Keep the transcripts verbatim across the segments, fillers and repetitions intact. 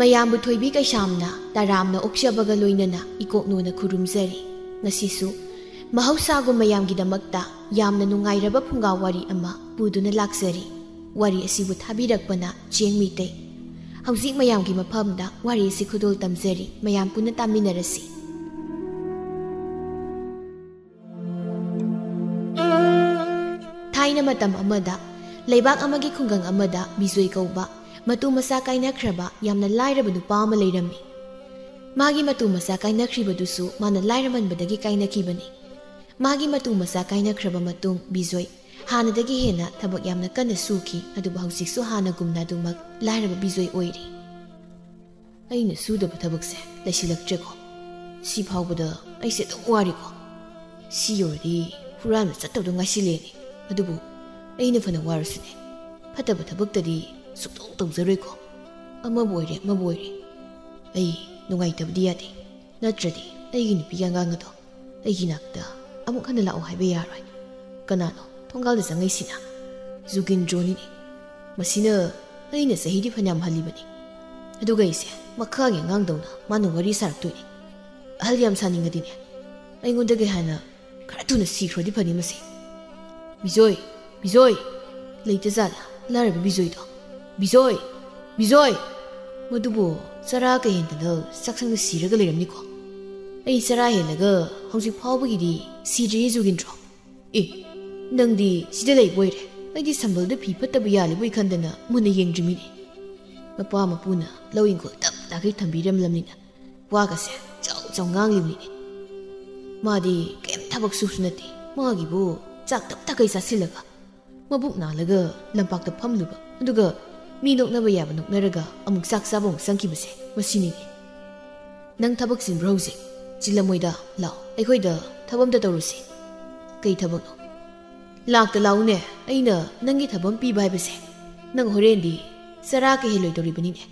ꯃꯌꯥꯝꯕꯨ ꯊꯣꯏꯕꯤ ꯀꯩꯁꯥꯝꯅ ꯇꯔꯥꯝꯅ ꯑꯣꯛꯆꯕꯒ ꯂꯣꯏꯅꯅ ꯏꯀꯣꯛꯅꯣꯅ ꯈꯨꯔꯨꯝꯖꯔꯤ꯫ ꯉꯁꯤꯁꯨ ꯃꯍꯧꯁꯥꯒꯨꯝ ꯃꯌꯥꯝꯒꯤꯗꯃꯛꯇ ꯌꯥꯝꯅ ꯅꯨꯡꯉꯥꯏꯔꯕ ꯐꯨꯡꯒꯥ ꯋꯥꯔꯤ ꯑꯃ ꯄꯨꯗꯨꯅ ꯂꯥꯛꯆꯔꯤ꯫ ꯋꯥꯔꯤ ꯑꯁꯤꯕꯨ ꯊꯥꯕꯤꯔꯛꯄꯅ ꯆꯦꯡ ꯃꯤꯇꯩ꯫ ꯍꯧꯖꯤꯛ ꯃꯌꯥꯝꯒꯤ ꯃꯐꯝꯗ ꯋꯥꯔꯤ ꯑꯁꯤ ꯈꯨꯗꯣꯜ ꯇꯝꯖꯔꯤ꯫ ꯃꯌꯥꯝ ꯄꯨꯟꯅ ꯇꯥꯃꯤꯟꯅꯔꯁꯤ꯫ ꯊꯥꯏꯅ ꯃꯇꯝ ꯑꯃꯗ ꯂꯩꯕꯥꯛ ꯑꯃꯒꯤ ꯈꯨꯡꯒꯪ ꯑꯃꯗ ꯕꯤꯖꯣꯏ ꯀꯧꯕ ꯃꯇꯨ ꯃꯆꯥ ꯀꯥꯏꯅꯈ꯭ꯔꯕ ꯌꯥꯝꯅ ꯂꯥꯏꯔꯕ ꯅꯨꯄꯥ ꯑꯃ ꯂꯩꯔꯝꯃꯤ꯫ ꯃꯥꯒꯤ ꯃꯇꯨ ꯃꯆꯥ ꯀꯥꯏꯅꯈ꯭ꯔꯤꯕꯗꯨꯁꯨ ꯃꯥꯅ ꯂꯥꯏꯔꯃꯟꯕꯗꯒꯤ ꯀꯥꯏꯅꯈꯤꯕꯅꯤ꯫ ꯃꯥꯒꯤ ꯃꯇꯨ ꯃꯆꯥ ꯀꯥꯏꯅꯈ꯭ꯔꯕ ꯃꯇꯨꯡ ꯕꯤꯖꯣꯏ ꯍꯥꯟꯅꯗꯒꯤ ꯍꯦꯟꯅ ꯊꯕꯛ ꯌꯥꯝꯅ ꯀꯟꯅ ꯁꯨꯈꯤ, ꯑꯗꯨꯕꯨ ꯍꯧꯖꯤꯛꯁꯨ ꯍꯥꯟꯅꯒꯨꯝꯅ ꯑꯗꯨꯃꯛ ꯂꯥꯏꯔꯕ ꯕꯤꯖꯣꯏ ꯑꯣꯏꯔꯤ꯫ ꯑꯩꯅ ꯁꯨꯗꯕ ꯊꯕꯛꯁꯦ ꯂꯩꯁꯤꯜꯂꯛꯇ꯭ꯔꯦꯀꯣ꯫ ꯁꯤ ꯐꯥꯎꯕꯗ ꯑꯩꯁꯦ ꯑꯗꯨꯝ ꯋꯥꯔꯤꯀꯣ꯫ ꯁꯤ ꯌꯧꯔꯗꯤ ꯍꯨꯔꯥꯟꯕ ꯆꯠꯇꯧꯗ ꯉꯥꯏꯁꯤꯜꯂꯦꯅꯦ꯫ ꯑꯗꯨꯕꯨ ꯑꯩꯅ ꯐꯅ ꯋꯥꯔꯁꯨꯅꯦ, ꯐꯠꯇꯕ ꯊꯕꯛꯇꯗꯤ ꯁꯨꯛꯇꯧ ꯇꯧꯖꯔꯣꯏꯀꯣ꯫ ꯑꯃꯕꯨ ꯑꯣꯏꯔꯦ ꯑꯃꯕꯨ ꯑꯣꯏꯔꯦ, ꯑꯩ ꯅꯨꯡꯉꯥꯏꯇꯕꯗꯤ ꯌꯥꯗꯦ꯫ ꯅꯠꯇ꯭ꯔꯗꯤ ꯑꯩꯒꯤ ꯅꯨꯄꯤ ꯑꯉꯥꯡ ꯑꯗꯣ ꯑꯩꯒꯤ ꯅꯥꯛꯇ ꯑꯃꯨꯛ ꯍꯟꯅ ꯂꯥꯛꯑꯣ ꯍꯥꯏꯕ ꯌꯥꯔꯣꯏ꯫ ꯀꯅꯥꯅꯣ ꯊꯣꯡꯒꯥꯜꯗ ꯆꯪꯉꯛꯏꯁꯤꯅ? ꯖꯨꯒꯤꯟꯗ꯭ꯔꯣꯅꯤꯅꯦ꯫ ꯃꯁꯤꯅ ꯑꯩꯅ ꯆꯍꯤꯗꯤ ꯐꯅꯌꯥꯝ ꯍꯜꯂꯤꯕꯅꯤ, ꯑꯗꯨꯒ ꯑꯩꯁꯦ ꯃꯈꯥꯒꯤ ꯑꯉꯥꯡꯗꯧꯅ ꯃꯥꯅ ꯋꯥꯔꯤ ꯁꯥꯔꯛꯇꯣꯏꯅꯤ꯫ ꯑꯍꯜ ꯌꯥꯝ ꯁꯥꯅꯤꯡꯉꯗꯤꯅꯦ, ꯑꯩꯉꯣꯟꯗꯒꯤ ꯍꯥꯟꯅ ꯈꯔ ꯊꯨꯅ ꯁꯤꯈ꯭ꯔꯗꯤ ꯐꯅꯤ ꯃꯁꯤ꯫ ꯕꯤꯖꯣꯏ, ꯕꯤꯖꯣꯏ! ꯂꯩꯇꯖꯥꯠꯂ ꯂꯥꯏꯔꯕ ꯕꯤꯖꯣꯏꯗꯣ? ꯕꯤꯖꯣꯏ! ꯕꯤꯖꯣꯏ! ꯃꯗꯨꯕꯨ ꯆꯔꯥ ꯀꯍꯦꯟꯗꯅ ꯆꯥꯛꯁꯪꯗ ꯁꯤꯔꯒ ꯂꯩꯔꯝꯅꯤꯀꯣ꯫ ꯑꯩ ꯆꯔꯥ ꯍꯦꯜꯂꯒ ꯍꯧꯖꯤꯛ ꯐꯥꯎꯕꯒꯤꯗꯤ ꯁꯤꯗ꯭ꯔꯤꯌꯦ ꯖꯨꯒꯤꯟꯗ꯭ꯔꯣ꯫ ꯑꯦ, ꯅꯪꯗꯤ ꯁꯤꯗ ꯂꯩꯕ ꯑꯣꯏꯔꯦ? ꯑꯩꯗꯤ ꯁꯝꯕꯜꯗ ꯐꯤ ꯐꯠꯇꯕ ꯌꯥꯜꯂꯤꯕꯣꯏ ꯈꯟꯗꯅ ꯃꯨꯟꯅ ꯌꯦꯡꯗ꯭ꯔꯤꯃꯤꯅꯦ꯫ ꯃꯄꯥ ꯃꯄꯨꯅ ꯂꯧ ꯏꯪꯈꯣꯜ ꯇꯞ ꯇꯥꯈꯩ ꯊꯝꯕꯤꯔꯝꯂꯕꯅꯤꯅ ꯋꯥꯒꯁꯦ ꯆꯥꯎ ꯆꯥꯎ ꯉꯥꯡꯂꯤꯕꯅꯤꯅꯦ꯫ ꯃꯥꯗꯤ ꯀꯩꯝ ꯊꯕꯛ ꯁꯨꯁꯨ ꯅꯠꯇꯦ, ꯃꯥꯒꯤꯕꯨ ꯆꯥꯛ ꯇꯞ ꯇꯥꯈꯩ ꯆꯥꯁꯤꯜꯂꯒ ꯃꯕꯨꯛ ꯅꯥꯜꯂꯒ ꯂꯝꯄꯥꯛꯇ ꯐꯝꯂꯨꯕ, ꯑꯗꯨꯒ ꯃꯤ ꯅꯣꯛꯅꯕ ꯌꯥꯕ ꯅꯣꯛꯅꯔꯒ ꯑꯃꯨꯛ ꯆꯥꯛ ꯆꯥꯕ ꯑꯃꯨꯛ ꯆꯪꯈꯤꯕꯁꯦ ꯃꯁꯤꯅꯤꯅꯦ꯫ ꯅꯪ ꯊꯕꯛ ꯆꯤꯟꯕ꯭ꯔꯣ ꯍꯧꯖꯤꯛ? ꯆꯤꯜꯂꯝꯃꯣꯏꯗ, ꯂꯥꯛꯑꯣ, ꯑꯩꯈꯣꯏꯗ ꯊꯕꯛ ꯑꯝꯇ ꯇꯧꯔꯨꯁꯤ꯫ ꯀꯩ ꯊꯕꯛꯅꯣ? ꯂꯥꯛꯇ ꯂꯥꯛꯎꯅꯦ, ꯑꯩꯅ ꯅꯪꯒꯤ ꯊꯕꯛ ꯑꯃ ꯄꯤꯕ ꯍꯥꯏꯕꯁꯦ꯫ ꯅꯪ ꯍꯣꯔꯦꯟꯗꯤ ꯆꯔꯥ ꯀꯍꯦꯜꯂꯣꯏꯗꯧꯔꯤꯕꯅꯤꯅꯦ꯫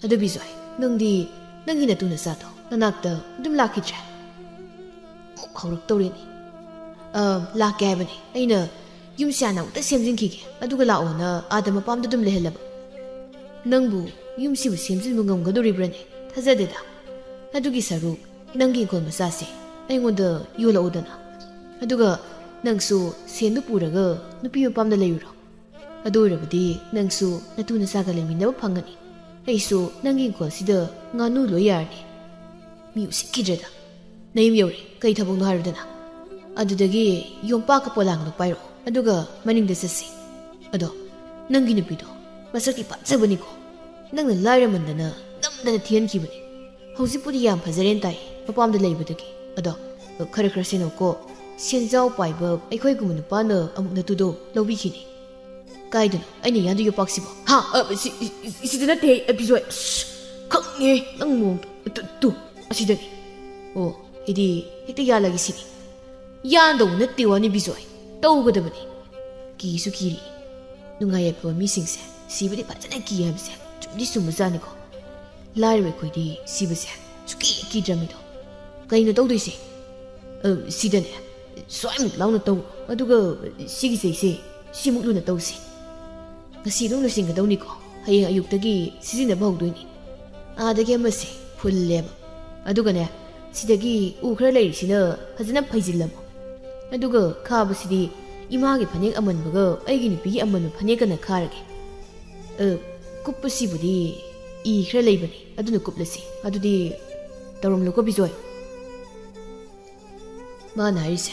ꯑꯗꯨ ꯕꯤꯖꯣꯏ, ꯅꯪꯗꯤ ꯅꯪꯒꯤ ꯅꯇꯨ ꯅꯆꯥꯗꯣ ꯅꯅꯥꯛꯇ ꯑꯗꯨꯝ ꯂꯥꯛꯈꯤꯗ꯭ꯔꯦ? ꯑꯃꯨꯛ ꯍꯧꯔꯛꯇꯧꯔꯦꯅꯦ꯫ ꯑ, ꯂꯥꯛꯀꯦ ꯍꯥꯏꯕꯅꯦ꯫ ꯑꯩꯅ ꯌꯨꯝ ꯁꯥꯅ ꯑꯃꯨꯛꯇ ꯁꯦꯝꯖꯤꯟꯈꯤꯒꯦ, ꯑꯗꯨꯒ ꯂꯥꯛꯑꯣꯅ ꯑꯥꯗ ꯃꯄꯥꯝꯗ ꯑꯗꯨꯝ ꯂꯩꯍꯜꯂꯕ꯫ ꯅꯪꯕꯨ ꯌꯨꯝꯁꯤꯕꯨ ꯁꯦꯝꯖꯤꯟꯕ ꯉꯝꯒꯗꯣꯔꯤꯕ꯭ꯔꯅꯦ? ꯊꯥꯖꯗꯦꯗ꯫ ꯑꯗꯨꯒꯤ ꯁꯔꯨꯛ ꯅꯪꯒꯤ ꯏꯪꯈꯣꯜ ꯃꯆꯥꯁꯦ ꯑꯩꯉꯣꯟꯗ ꯌꯣꯜꯂꯛꯎꯗꯅ꯫ ꯑꯗꯨꯒ ꯅꯪꯁꯨ ꯁꯦꯟꯗꯨ ꯄꯨꯔꯒ ꯅꯨꯄꯤ ꯃꯄꯥꯝꯗ ꯂꯩꯔꯨꯔꯣ꯫ ꯑꯗꯨ ꯑꯣꯏꯔꯕꯗꯤ ꯅꯪꯁꯨ ꯅꯇꯨ ꯅꯆꯥꯒ ꯂꯩꯃꯤꯟꯅꯕ ꯐꯪꯒꯅꯤ꯫ ꯑꯩꯁꯨ ꯅꯪꯒꯤ ꯏꯪꯈꯣꯜꯁꯤꯗ ꯉꯥꯅꯨ ꯂꯣꯏ ꯌꯥꯔꯅꯤ꯫ ꯃꯤ ꯎꯁꯤꯠꯈꯤꯗ꯭ꯔꯦꯗ꯫ ꯅꯌꯨꯝ ꯌꯧꯔꯦ, ꯀꯩ ꯊꯕꯛꯅꯣ ꯍꯥꯏꯔꯨꯗꯅ? ꯑꯗꯨꯗꯒꯤ ꯌꯣꯝꯄꯥꯛꯀ ꯄꯣꯂꯥꯡꯗꯣ ꯄꯥꯏꯔꯛꯑꯣ, ꯑꯗꯨꯒ ꯃꯅꯤꯡꯗ ꯆꯠꯁꯤ꯫ ꯑꯗꯣ ꯅꯪꯒꯤ ꯅꯨꯄꯤꯗꯣ ꯃꯁꯛꯇꯤ ꯐꯖꯕꯅꯤꯀꯣ꯫ ꯅꯪꯅ ꯂꯥꯏꯔꯃꯟꯗꯅ ꯅꯝꯗꯅ ꯊꯤꯍꯟꯈꯤꯕꯅꯤ꯫ ꯍꯧꯖꯤꯛꯄꯨꯗꯤ ꯌꯥꯝ ꯐꯖꯔꯦꯅ ꯇꯥꯏ, ꯃꯄꯥꯝꯗ ꯂꯩꯕꯗꯒꯤ꯫ ꯑꯗꯣ ꯈꯔ ꯈꯔ ꯁꯦꯟꯅꯧꯀꯣ꯫ ꯁꯦꯟꯖꯥꯎ ꯄꯥꯏꯕ ꯑꯩꯈꯣꯏꯒꯨꯝꯕ ꯅꯨꯄꯥꯅ ꯑꯃꯨꯛ ꯅꯇꯨꯗꯣ ꯂꯧꯕꯤꯈꯤꯅꯤ꯫ ꯀꯥꯏꯗꯅꯣ ꯑꯩꯅ ꯌꯥꯟꯗꯣꯏ ꯌꯣꯄꯥꯛꯁꯤꯕꯣ? ꯍꯥ? ꯑ, ꯁꯤ-, ꯁꯤ-, ꯁꯤꯗ ꯅꯠꯇꯦ, ꯑ, ꯕꯤꯖꯣꯏ꯫ ꯑꯁ, ꯈꯪꯉꯦ ꯅꯪ ꯃꯑꯣꯡꯗꯣ꯫ ꯇꯨ, ꯇꯨ, ꯑꯁꯤꯗꯅꯤ꯫ ꯑꯣ, ꯑꯩꯗꯤ ꯍꯦꯛꯇ ꯌꯥꯜꯂꯒꯦ ꯁꯤꯅꯤ꯫ ꯌꯥꯟꯗꯧ ꯅꯠꯇꯦ ꯋꯥꯅꯤ ꯕꯤꯖꯣꯏ, ꯇꯧꯒꯗꯕꯅꯤ꯫ ꯀꯤꯁꯨ ꯀꯤꯔꯤ꯫ ꯅꯨꯡꯉꯥꯏ ꯌꯥꯏꯐꯕ ꯃꯤꯁꯤꯡꯁꯦ ꯁꯤꯕꯗꯤ ꯐꯖꯅ ꯀꯤ ꯍꯥꯏꯕꯁꯦ ꯆꯨꯝꯗꯤ ꯆꯨꯝꯕꯖꯥꯠꯅꯤꯀꯣ꯫ ꯂꯥꯏꯔꯕ ꯑꯩꯈꯣꯏꯗꯤ ꯁꯤꯕꯁꯦ ꯁꯨꯀꯤ ꯀꯤꯗ꯭ꯔꯃꯤꯗꯣ꯫ ꯀꯩꯅꯣ ꯇꯧꯗꯣꯏꯁꯦ? ꯑ, ꯁꯤꯗꯅꯦ, ꯁ꯭ꯋꯥꯏꯃꯨꯛ ꯂꯥꯎꯅ ꯇꯧ, ꯑꯗꯨꯒ ꯁꯤꯒꯤ ꯆꯩꯁꯦ ꯁꯤꯃꯨꯛ ꯂꯨꯅ ꯇꯧꯁꯦ꯫ ꯉꯁꯤ ꯑꯗꯨꯝ ꯂꯣꯏꯁꯤꯟꯒꯗꯧꯅꯤꯀꯣ, ꯍꯌꯦꯡ ꯑꯌꯨꯛꯇꯒꯤ ꯁꯤꯖꯤꯟꯅꯕ ꯍꯧꯗꯣꯏꯅꯤ꯫ ꯑꯥꯗꯒꯤ ꯑꯃꯁꯦ ꯐꯨꯜꯂꯦꯕ꯫ ꯑꯗꯨꯒꯅꯦ, ꯁꯤꯗꯒꯤ ꯎ ꯈꯔ ꯂꯩꯔꯤꯁꯤꯅ ꯐꯖꯅ ꯐꯩꯖꯤꯜꯂꯝꯃꯣ꯫ ꯑꯗꯨꯒ ꯈꯥꯕꯁꯤꯗꯤ ꯏꯃꯥꯒꯤ ꯐꯅꯦꯛ ꯑꯃꯟꯕꯒ ꯑꯩꯒꯤ ꯅꯨꯄꯤꯒꯤ ꯑꯃꯟꯕ ꯐꯅꯦꯛꯀꯅ ꯈꯥꯔꯒꯦ꯫ ꯑ, ꯀꯨꯞꯄꯁꯤꯕꯨꯗꯤ ꯏ ꯈꯔ ꯂꯩꯕꯅꯤ, ꯑꯗꯨꯅ ꯀꯨꯞꯂꯁꯤ꯫ ꯑꯗꯨꯗꯤ ꯇꯧꯔꯝꯂꯣꯀꯣ ꯕꯤꯖꯣꯏ꯫ ꯃꯥꯅ ꯍꯥꯏꯔꯤꯁꯦ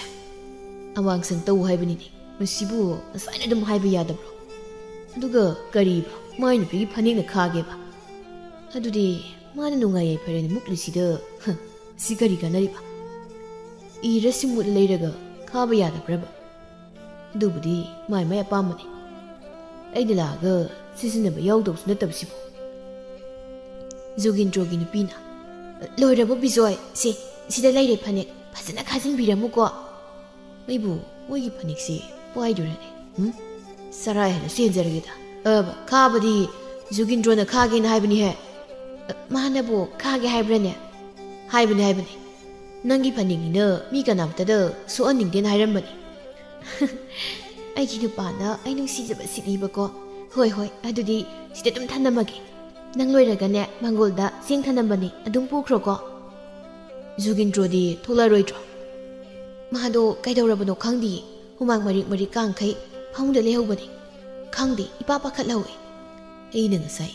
ꯑꯋꯥꯡꯁꯪ ꯇꯧ ꯍꯥꯏꯕꯅꯤꯅꯦ꯫ ꯃꯁꯤꯕꯨ ꯉꯁꯥꯏꯅ ꯑꯗꯨꯝ ꯍꯥꯏꯕ ꯌꯥꯗꯕ꯭ꯔꯣ? ꯑꯗꯨꯒ ꯀꯔꯤꯕ, ꯃꯥꯏ ꯅꯨꯄꯤꯒꯤ ꯐꯅꯦꯛꯅ ꯈꯥꯒꯦꯕ? ꯑꯗꯨꯗꯤ ꯃꯥꯅ ꯅꯨꯡꯉꯥꯏ ꯌꯥꯏꯐꯔꯦꯅ ꯃꯨꯛꯂꯤꯁꯤꯗ, ꯍ, ꯁꯤ ꯀꯔꯤ ꯀꯥꯟꯅꯔꯤꯕ? ꯏꯔ ꯁꯤꯃꯨꯠ ꯂꯩꯔꯒ ꯈꯥꯕ ꯌꯥꯗꯕ꯭ꯔꯕ? ꯑꯗꯨꯕꯨꯗꯤ ꯃꯥꯏ ꯃꯥꯏ ꯑꯄꯥꯝꯕꯅꯤ꯫ ꯑꯩꯅ ꯂꯥꯛꯑꯒ ꯁꯤꯖꯤꯟꯅꯕ ꯌꯥꯎꯗꯧꯁꯨ ꯅꯠꯇꯕꯁꯤꯕꯨ꯫ ꯖꯨꯒꯤꯟꯗ꯭ꯔꯣꯒꯤ ꯅꯨꯄꯤꯅ, "ꯂꯣꯏꯔꯕꯣ ꯕꯤꯖꯣꯏ? ꯁꯦ, ꯁꯤꯗ ꯂꯩꯔꯦ ꯐꯅꯦꯛ, ꯐꯖꯅ ꯈꯥꯖꯤꯟꯕꯤꯔꯝꯃꯨꯀꯣ꯫" ꯑꯩꯕꯨ ꯃꯣꯏꯒꯤ ꯐꯅꯦꯛꯁꯦ ꯄꯥꯏꯗꯨꯔꯅꯦ? ꯎꯝ? ꯆꯔꯥ ꯍꯦꯜꯂꯁꯨ ꯍꯦꯟꯖꯔꯒꯦꯗ꯫ ꯑꯕ, ꯈꯥꯕꯗꯤ ꯖꯨꯒꯤꯟꯗ꯭ꯔꯣꯅ ꯈꯥꯒꯦꯅ ꯍꯥꯏꯕꯅꯤꯍꯦ꯫ ꯑ, ꯃꯥꯅꯕꯨ ꯈꯥꯒꯦ ꯍꯥꯏꯕ꯭ꯔꯅꯦ? ꯍꯥꯏꯕꯅꯤ, ꯍꯥꯏꯕꯅꯤ꯫ ꯅꯪꯒꯤ ꯐꯅꯦꯛꯅꯤꯅ ꯃꯤ ꯀꯅꯥꯝꯇꯗ ꯁꯣꯛꯍꯟꯅꯤꯡꯗꯦꯅ ꯍꯥꯏꯔꯝꯕꯅꯤ꯫ ꯑꯩꯒꯤ ꯅꯨꯄꯥꯅ ꯑꯩ ꯅꯨꯡꯁꯤꯖꯕ ꯁꯤꯠꯂꯤꯕꯀꯣ꯫ ꯍꯣꯏ, ꯍꯣꯏ, ꯑꯗꯨꯗꯤ ꯁꯤꯗ ꯑꯗꯨꯝ ꯊꯅꯝꯃꯒꯦ꯫ ꯅꯪ ꯂꯣꯏꯔꯒꯅꯦ, ꯃꯪꯒꯣꯜꯗ ꯆꯦꯡ ꯊꯅꯝꯕꯅꯦ, ꯑꯗꯨꯝ ꯄꯨꯈ꯭ꯔꯣꯀꯣ꯫ ꯖꯨꯒꯤꯟꯗ꯭ꯔꯣꯗꯤ ꯊꯣꯛꯂꯛꯑꯔꯣꯏꯗ꯭ꯔꯣ? ꯃꯥꯗꯣ ꯀꯩꯗꯧꯔꯕꯅꯣ ꯈꯪꯗꯤꯌꯦ, ꯍꯨꯃꯥꯡ ꯃꯔꯤꯛ ꯃꯔꯤꯛ ꯀꯥꯡꯈꯩ ꯐꯃꯨꯡꯗ ꯂꯩꯍꯧꯕꯅꯦ꯫ ꯈꯪꯗꯦ, ꯏꯄꯥ ꯄꯥꯈꯠꯍꯧꯋꯦ꯫ ꯑꯩꯅ ꯉꯁꯥꯏ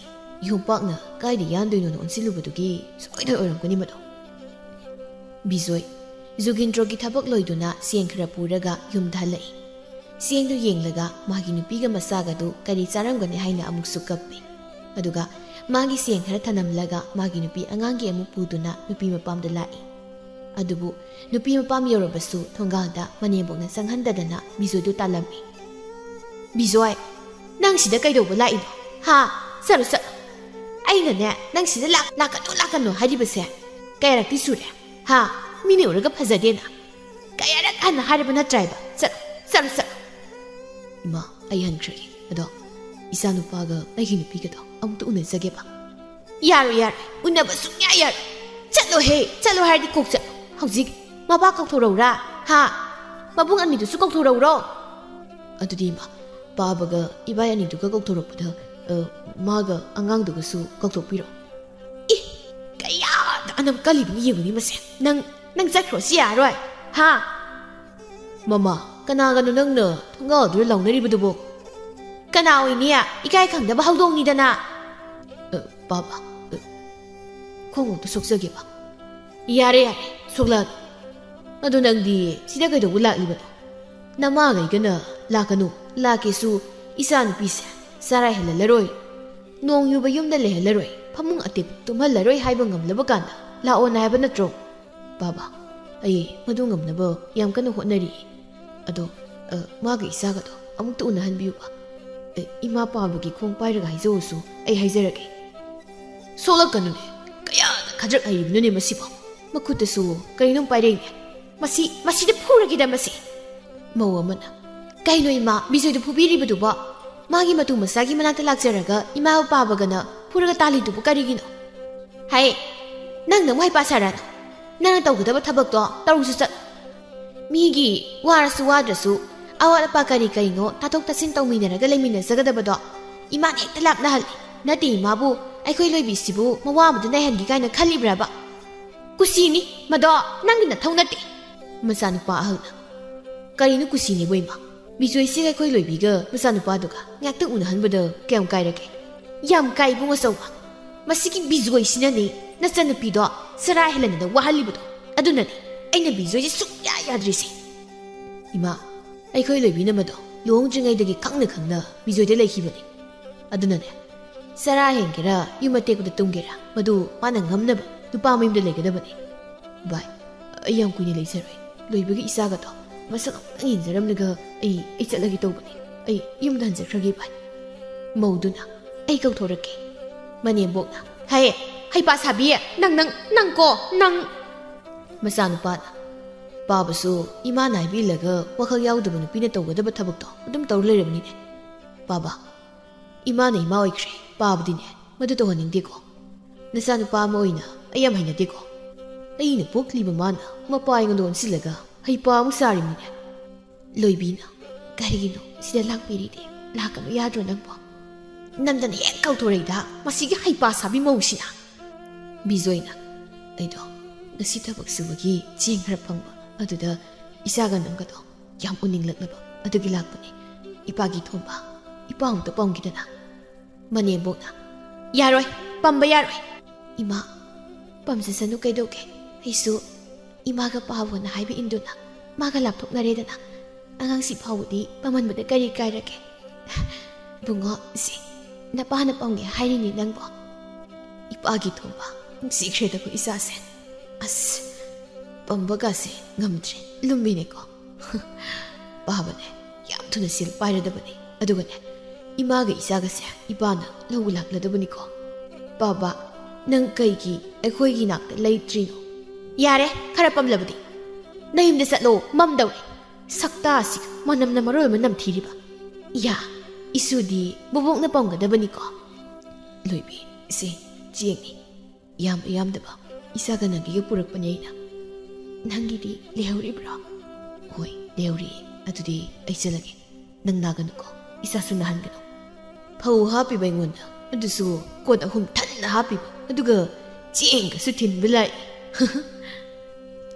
ꯌꯣꯝꯄꯥꯛꯅ ꯀꯥꯏꯗ ꯌꯥꯟꯗꯣꯏꯅꯣꯅ ꯑꯣꯟꯁꯤꯜꯂꯨꯕꯗꯨꯒꯤ ꯁꯣꯏꯗꯅ ꯑꯣꯏꯔꯝꯒꯅꯤ ꯃꯗꯣ꯫ ꯕꯤꯖꯣꯏ, ꯖꯨꯒꯤꯟꯗ꯭ꯔꯣꯒꯤ ꯊꯕꯛ ꯂꯣꯏꯗꯨꯅ ꯆꯦꯡ ꯈꯔ ꯄꯨꯔꯒ ꯌꯨꯝꯗ ꯍꯜꯂꯛꯏ꯫ ꯆꯦꯡꯗꯨ ꯌꯦꯡꯂꯒ ꯃꯥꯒꯤ ꯅꯨꯄꯤꯒ ꯃꯆꯥꯒꯗꯨ ꯀꯔꯤ ꯆꯥꯔꯝꯒꯅꯤ ꯍꯥꯏꯅ ꯑꯃꯨꯛꯁꯨ ꯀꯞꯄꯤ꯫ ꯑꯗꯨꯒ ꯃꯥꯒꯤ ꯆꯦꯡ ꯈꯔ ꯊꯅꯝꯂꯒ ꯃꯥꯒꯤ ꯅꯨꯄꯤ ꯑꯉꯥꯡꯒꯤ ꯑꯃꯨꯛ ꯄꯨꯗꯨꯅ ꯅꯨꯄꯤ ꯃꯄꯥꯝꯗ ꯂꯥꯛꯏ꯫ ꯑꯗꯨꯕꯨ ꯅꯨꯄꯤ ꯃꯄꯥꯝ ꯌꯧꯔꯕꯁꯨ ꯊꯣꯡꯒꯥꯜꯗ ꯃꯅꯦꯝꯕꯣꯛꯅ ꯆꯪꯍꯟꯗꯗꯅ ꯕꯤꯖꯣꯏꯗꯨ ꯇꯥꯜꯂꯝꯃꯤ꯫ "ꯕꯤꯖꯣꯏ, ꯅꯪ ꯁꯤꯗ ꯀꯩꯗꯧꯕ ꯂꯥꯛꯏꯅꯣ? ꯍꯥ? ꯆꯠꯂꯣ, ꯆꯠꯂꯣ꯫ ꯑꯩꯅꯅꯦ, ꯅꯪ ꯁꯤꯗ ꯂꯥꯛ-, ꯂꯥꯛꯀꯅꯨ, ꯂꯥꯛꯀꯅꯨ ꯍꯥꯏꯔꯤꯕꯁꯦ ꯀꯌꯥꯔꯛꯇꯤ ꯁꯨꯔꯦ? ꯍꯥ? ꯃꯤꯅ ꯎꯔꯒ ꯐꯖꯗꯦꯅ ꯀꯌꯥꯔꯛ ꯍꯟꯅ ꯍꯥꯏꯔꯕ ꯅꯠꯇ꯭ꯔꯥꯏꯕ? ꯆꯠꯂꯣ, ꯆꯠꯂꯣ, ꯆꯠꯂꯣ꯫" "ꯏꯃꯥ, ꯑꯩ ꯍꯟꯈ꯭ꯔꯒꯦ꯫ ꯑꯗꯣ ꯏꯆꯥꯅꯨꯄꯥꯒ ꯑꯩꯒꯤ ꯅꯨꯄꯤꯒꯗꯣ ꯑꯃꯨꯛꯇ ꯎꯅꯖꯒꯦꯕ꯫" "ꯌꯥꯔꯣꯏ, ꯌꯥꯔꯣꯏ꯫ ꯎꯅꯕ ꯁꯨꯡꯌꯥ ꯌꯥꯔꯣꯏ꯫ ꯆꯠꯂꯣꯍꯦ, ꯆꯠꯂꯣ ꯍꯥꯏꯔꯗꯤ ꯀꯣꯛ ꯆꯠꯂꯣ꯫ ꯍꯧꯖꯤꯛ ꯃꯄꯥ ꯀꯧꯊꯣꯔꯛꯎꯔꯥ? ꯍꯥ? ꯃꯕꯨꯡ ꯑꯅꯤꯗꯨꯁꯨ ꯀꯧꯊꯣꯔꯛꯎꯔꯣ?" "ꯑꯗꯨꯗꯤ ꯏꯃꯥ, ꯄꯥꯕꯒ ꯏꯕꯥꯏ ꯑꯅꯤꯗꯨꯒ ꯀꯧꯊꯣꯔꯛꯄꯗ, ꯑ, ꯃꯥꯒ ꯑꯉꯥꯡꯗꯨꯒꯁꯨ ꯀꯧꯊꯣꯛꯄꯤꯔꯣ꯫" "ꯏ, ꯀꯌꯥꯗ ꯑꯅꯝ ꯀꯜꯂꯤꯕꯅꯤ ꯌꯦꯡꯉꯨꯅꯦ ꯃꯁꯦ꯫ ꯅꯪ, ꯅꯪ ꯆꯠꯈ꯭ꯔꯣ, ꯁꯤ ꯌꯥꯔꯣꯏ꯫ ꯍꯥ?" "ꯃꯃꯥ, ꯀꯅꯥꯒꯅꯣ ꯅꯪꯅ ꯊꯣꯡꯒꯥꯜꯗꯨꯗ ꯂꯥꯎꯅꯔꯤꯕꯗꯨꯕꯣ?" "ꯀꯅꯥ ꯑꯣꯏꯅꯤ? ꯏꯀꯥꯏ ꯈꯪꯗꯕ ꯍꯧꯗꯣꯡꯅꯤꯗꯅ꯫" "ꯑ, ꯄꯥꯕ, ꯑ, ꯈꯣꯡꯎꯞꯇꯨ ꯁꯣꯛꯆꯒꯦꯕ꯫" "ꯌꯥꯔꯦ, ꯌꯥꯔꯦ, ꯁꯣꯛꯂꯛꯑꯅꯨ꯫ ꯑꯗꯨ ꯅꯪꯗꯤ ꯁꯤꯗ ꯀꯩꯗꯧꯕ ꯂꯥꯛꯂꯤꯕꯅꯣ? ꯅꯃꯥꯒꯩꯒꯅ ꯂꯥꯛꯀꯅꯨ, ꯂꯥꯛꯀꯦꯁꯨ ꯏꯆꯥꯅꯨꯄꯤꯁꯦ ꯆꯔꯥ ꯍꯦꯜꯍꯜꯂꯔꯣꯏ, ꯅꯣꯡ ꯌꯨꯕ ꯌꯨꯝꯗ ꯂꯩꯍꯜꯂꯔꯣꯏ, ꯐꯃꯨꯡ ꯑꯇꯦꯛꯄ ꯇꯨꯝꯍꯜꯂꯔꯣꯏ ꯍꯥꯏꯕ ꯉꯝꯂꯕ ꯀꯥꯟꯗ ꯂꯥꯛꯑꯣꯅ ꯍꯥꯏꯕ ꯅꯠꯇ꯭ꯔꯣ?" "ꯄꯥꯕ, ꯑꯩ ꯃꯗꯨ ꯉꯝꯅꯕ ꯌꯥꯝ ꯀꯟꯅ ꯍꯣꯠꯅꯔꯤ꯫ ꯑꯗꯣ, ꯑ, ꯃꯥꯒ ꯏꯆꯥꯒꯗꯣ ꯑꯃꯨꯛꯇ ꯎꯅꯍꯟꯕꯤꯌꯨꯕ꯫ ꯑ, ꯏꯃꯥ ꯄꯥꯕꯒꯤ ꯈꯣꯡ ꯄꯥꯏꯔꯒ ꯍꯥꯏꯖꯧꯁꯨ ꯑꯩ ꯍꯥꯏꯖꯔꯒꯦ꯫" "ꯁꯣꯛꯂꯛꯀꯅꯨꯅꯦ, ꯀꯌꯥꯗ ꯈꯗ꯭ꯔꯛ ꯍꯩꯔꯤꯕꯅꯣꯅꯦ ꯃꯁꯤꯕꯣ꯫ ꯃꯈꯨꯠꯇꯁꯨ ꯀꯔꯤꯅꯣꯝ ꯄꯥꯏꯔꯛꯏꯅꯦ꯫ ꯃꯁꯤ, ꯃꯁꯤꯗ ꯐꯨꯔꯒꯦꯗ ꯃꯁꯤ꯫" ꯃꯧ ꯑꯃꯅ, "ꯀꯩꯅꯣ ꯏꯃꯥ, ꯕꯤꯖꯣꯏꯗꯨ ꯐꯨꯕꯤꯔꯤꯕꯗꯨꯕꯣ? ꯃꯥꯒꯤ ꯃꯇꯨ ꯃꯆꯥꯒꯤ ꯃꯅꯥꯛꯇ ꯂꯥꯛꯆꯔꯒ ꯏꯃꯥ ꯄꯥꯕꯒꯅ ꯐꯨꯔꯒ ꯇꯥꯜꯂꯤꯗꯨꯕꯨ ꯀꯔꯤꯒꯤꯅꯣ?" "ꯍꯥꯏ, ꯅꯪꯅ ꯑꯃꯨꯛ ꯍꯩꯄꯥ ꯁꯥꯔꯛꯑꯅꯨ꯫ ꯅꯪꯅ ꯇꯧꯒꯗꯕ ꯊꯕꯛꯇꯣ ꯇꯧꯔꯨꯁꯨ ꯆꯠ꯫ ꯃꯤꯒꯤ ꯋꯥꯔꯁꯨ ꯋꯥꯗ꯭ꯔꯁꯨ ꯑꯋꯥꯠ ꯑꯄꯥ ꯀꯔꯤ ꯀꯔꯤꯅꯣ ꯇꯥꯊꯣꯛ ꯇꯥꯁꯤꯟ ꯇꯧꯃꯤꯟꯅꯔꯒ ꯂꯩꯃꯤꯟꯅꯖꯒꯗꯕꯗꯣ ꯏꯃꯥꯅ ꯍꯦꯛꯇ ꯂꯥꯞꯅꯍꯜꯂꯤ꯫ ꯅꯠꯇꯦ ꯏꯃꯥꯕꯨ ꯑꯩꯈꯣꯏ ꯂꯣꯏꯕꯤꯁꯤꯕꯨ ꯃꯋꯥ ꯑꯃꯗ ꯅꯥꯏꯍꯟꯒꯦ ꯀꯥꯏꯅ ꯈꯜꯂꯤꯕ꯭ꯔꯕ? ꯀꯨꯁꯤꯅꯤ ꯃꯗꯣ, ꯅꯪꯒꯤ ꯅꯊꯧ ꯅꯠꯇꯦ꯫ ꯃꯆꯥꯅꯨꯄꯥ ꯑꯍꯜꯅ, "ꯀꯔꯤꯅꯣ ꯀꯨꯁꯤꯅꯦꯕꯨ ꯏꯃꯥ? ꯕꯤꯖꯣꯏꯁꯤꯒ ꯑꯩꯈꯣꯏ ꯂꯣꯏꯕꯤꯒ ꯃꯆꯥꯅꯨꯄꯥꯗꯨꯒ ꯉꯥꯛꯇꯪ ꯎꯅꯍꯟꯕꯗ ꯀꯌꯥꯝ ꯀꯥꯏꯔꯒꯦ?" "ꯌꯥꯝ ꯀꯥꯏ ꯏꯕꯨꯡ ꯑꯆꯧꯕ꯫ ꯃꯁꯤꯒꯤ ꯕꯤꯖꯣꯏꯁꯤꯅꯅꯦ ꯅꯆꯟꯅꯨꯄꯤꯗꯣ ꯆꯔꯥ ꯍꯦꯜꯍꯟꯗꯅ ꯋꯥꯍꯜꯂꯤꯕꯗꯣ꯫ ꯑꯗꯨꯅꯅꯦ ꯑꯩꯅ ꯕꯤꯖꯣꯏꯁꯦ ꯁꯨꯡꯌꯥ ꯌꯥꯗ꯭ꯔꯤꯁꯦ꯫" "ꯏꯃꯥ, ꯑꯩꯈꯣꯏ ꯂꯣꯏꯕꯤꯅ ꯃꯗꯣ ꯂꯨꯍꯣꯡꯗ꯭ꯔꯤꯉꯩꯗꯒꯤ ꯈꯪꯅ ꯈꯪꯅ ꯕꯤꯖꯣꯏꯗ ꯂꯩꯈꯤꯕꯅꯤ꯫ ꯑꯗꯨꯅꯅꯦ ꯆꯔꯥ ꯍꯦꯟꯒꯦꯔꯥ, ꯌꯨꯝ ꯑꯇꯦꯛꯄꯗ ꯇꯨꯝꯒꯦꯔꯥ, ꯃꯗꯨ ꯃꯥꯅ ꯉꯝꯅꯕ ꯅꯨꯄꯥ ꯃꯌꯨꯝꯗ ꯂꯩꯒꯗꯕꯅꯤ꯫ ꯚꯥꯏ, ꯑꯩ ꯌꯥꯝ ꯀꯨꯏꯅ ꯂꯩꯖꯔꯣꯏ꯫ ꯂꯣꯏꯕꯒꯤ ꯏꯆꯥꯒꯗꯣ ꯃꯁꯛ ꯑꯃꯨꯛꯇꯪ ꯌꯦꯡꯖꯔꯝꯂꯒ ꯑꯩ, ꯑꯩ ꯆꯠꯂꯒꯦ ꯇꯧꯕꯅꯤ꯫ ꯑꯩ ꯌꯨꯝꯗ ꯍꯟꯖꯈ꯭ꯔꯒꯦ ꯚꯥꯏ꯫" ꯃꯧꯗꯨꯅ, "ꯑꯩ ꯀꯧꯊꯣꯔꯛꯀꯦ꯫" ꯃꯅꯦꯝꯕꯣꯛꯅ, "ꯍꯦ, ꯍꯩꯄꯥ ꯁꯥꯕꯤ, ꯅꯪ, ꯅꯪ, ꯅꯪ ꯀꯣ, ꯅꯪ!" ꯃꯆꯥꯅꯨꯄꯥꯅ, "ꯄꯥꯕꯁꯨ ꯏꯃꯥꯅ ꯍꯥꯏꯕꯤꯜꯂꯒ ꯋꯥꯈꯜ ꯌꯥꯎꯗꯕ ꯅꯨꯄꯤꯅ ꯇꯧꯒꯗꯕ ꯊꯕꯛꯇꯣ ꯑꯗꯨꯝ ꯇꯧꯔ ꯂꯩꯔꯕꯅꯤꯅꯦ꯫ ꯄꯥꯕ, ꯏꯃꯥꯅ ꯏꯃꯥ ꯑꯣꯏꯈ꯭ꯔꯦ, ꯄꯥꯕꯗꯤꯅꯦ ꯃꯗꯨ ꯇꯧꯍꯟꯅꯤꯡꯗꯦꯀꯣ꯫ ꯅꯆꯥꯅꯨꯄꯥ ꯑꯃ ꯑꯣꯏꯅ ꯑꯩ ꯌꯥꯝ ꯍꯩꯅꯗꯦꯀꯣ꯫ ꯑꯩꯅ ꯄꯣꯛꯂꯤꯕ ꯃꯥꯅ ꯃꯄꯥ ꯑꯩꯉꯣꯟꯗ ꯑꯣꯟꯁꯤꯜꯂꯒ ꯍꯩꯄꯥ ꯑꯃꯨꯛ ꯁꯥꯔꯤꯕꯅꯤꯅꯦ꯫" ꯂꯣꯏꯕꯤꯅ, "ꯀꯔꯤꯒꯤꯅꯣ ꯁꯤꯗ ꯂꯥꯛꯄꯤꯔꯤꯗꯤ? ꯂꯥꯛꯀꯅꯨ ꯌꯥꯗ꯭ꯔꯣ ꯅꯪꯕꯣ?" "ꯅꯝꯗꯅ ꯍꯦꯛ ꯀꯧꯊꯣꯔꯛꯏꯗ ꯃꯁꯤꯒꯤ ꯍꯩꯄꯥ ꯁꯥꯕꯤ ꯃꯧꯁꯤꯅ!" ꯕꯤꯖꯣꯏꯅ, "ꯑꯩꯗꯣ ꯉꯁꯤ ꯊꯕꯛ ꯁꯨꯕꯒꯤ ꯆꯦꯡ ꯈꯔ ꯐꯪꯕ, ꯑꯗꯨꯗ ꯏꯆꯥꯒ ꯅꯪꯒꯗꯣ ꯌꯥꯝ ꯎꯅꯤꯡꯂꯛꯂꯕ ꯑꯗꯨꯒꯤ ꯂꯥꯛꯄꯅꯦ꯫ ꯏꯄꯥꯒꯤ ꯊꯣꯝꯕ, ꯏꯄꯥ ꯑꯃꯨꯛꯇ ꯄꯥꯝꯈꯤꯗꯅ꯫" ꯃꯅꯦꯝꯕꯣꯛꯅ, "ꯌꯥꯔꯣꯏ, ꯄꯝꯕ ꯌꯥꯔꯣꯏ꯫" "ꯏꯃꯥ, ꯄꯝꯖꯁꯅꯨ ꯀꯩꯗꯧꯒꯦ? ꯑꯩꯁꯨ ꯏꯃꯥꯒ ꯄꯥꯕꯅ ꯍꯥꯏꯕ ꯏꯟꯗꯨꯅ ꯃꯥꯒ ꯂꯥꯞꯊꯣꯛꯅꯔꯦꯗꯅ꯫ ꯑꯉꯥꯡꯁꯤ ꯐꯥꯎꯕꯗꯤ ꯄꯝꯍꯟꯕꯗ ꯀꯔꯤ ꯀꯥꯏꯔꯒꯦ?" "ꯕꯨꯡꯉꯣ, ꯁꯤ ꯅꯄꯥꯅ ꯄꯝꯒꯦ ꯍꯥꯏꯔꯤꯅꯤ ꯅꯪꯕꯣ?" "ꯏꯄꯥꯒꯤ ꯊꯣꯝꯕ ꯅꯨꯡꯁꯤꯈ꯭ꯔꯦꯗꯀꯣ ꯏꯆꯥꯁꯦ꯫ ꯑꯁ, ꯄꯝꯕꯒꯁꯦ ꯉꯝꯗ꯭ꯔꯦ, ꯂꯨꯝꯃꯤꯅꯦꯀꯣ꯫" "ꯄꯥꯕꯅꯦ, ꯌꯥꯝ ꯊꯨꯅ ꯁꯦꯜ ꯄꯥꯏꯔꯗꯕꯅꯦ꯫ ꯑꯗꯨꯒꯅꯦ, ꯏꯃꯥꯒ ꯏꯆꯥꯒꯁꯦ ꯏꯄꯥꯅ ꯂꯧꯕ ꯂꯥꯛꯂꯗꯕꯅꯤꯀꯣ꯫" "ꯄꯥꯕ, ꯅꯪ ꯀꯩꯒꯤ ꯑꯩꯈꯣꯏꯒꯤ ꯅꯥꯛꯇ ꯂꯩꯇ꯭ꯔꯤꯅꯣ?" "ꯌꯥꯔꯦ, ꯈꯔ ꯄꯝꯂꯕꯗꯤ꯫ ꯅꯌꯨꯝꯗ ꯆꯠꯂꯣ, ꯃꯝꯗꯧꯔꯦ꯫ ꯁꯛꯇꯥꯁꯤꯒ ꯃꯅꯝꯅ ꯃꯔꯣꯜ ꯑꯃ ꯅꯝꯊꯤꯔꯤꯕ꯫ ꯌꯥ, ꯏꯁꯨꯗꯤ ꯕꯣꯕꯣꯛꯅ ꯄꯝꯒꯗꯕꯅꯤꯀꯣ꯫" "ꯂꯣꯏꯕꯤ, ꯁꯦ, ꯆꯦꯡꯅꯤ꯫ ꯌꯥꯝꯕ ꯌꯥꯝꯗꯕ ꯏꯆꯥꯒ ꯅꯪꯒꯤꯒ ꯄꯨꯔꯛꯄꯅꯦ ꯑꯩꯅ꯫" "ꯅꯪꯒꯤꯗꯤ ꯂꯩꯍꯧꯔꯤꯕ꯭ꯔꯣ?" "ꯍꯣꯏ, ꯂꯩꯍꯧꯔꯤꯌꯦ꯫ ꯑꯗꯨꯗꯤ ꯑꯩ ꯆꯠꯂꯒꯦ꯫ ꯅꯪ ꯅꯥꯒꯅꯨꯀꯣ, ꯏꯆꯥꯁꯨ ꯅꯥꯍꯟꯒꯅꯨ꯫" ꯐꯧ ꯍꯥꯞꯄꯤꯕ ꯑꯩꯉꯣꯟꯗ ꯑꯗꯨꯁꯨ ꯀꯣꯟ ꯑꯍꯨꯝ ꯊꯟꯅ ꯍꯥꯞꯄꯤꯕ, ꯑꯗꯨꯒ ꯆꯦꯡꯒꯁꯨ ꯊꯤꯟꯕ ꯂꯥꯛꯏ꯫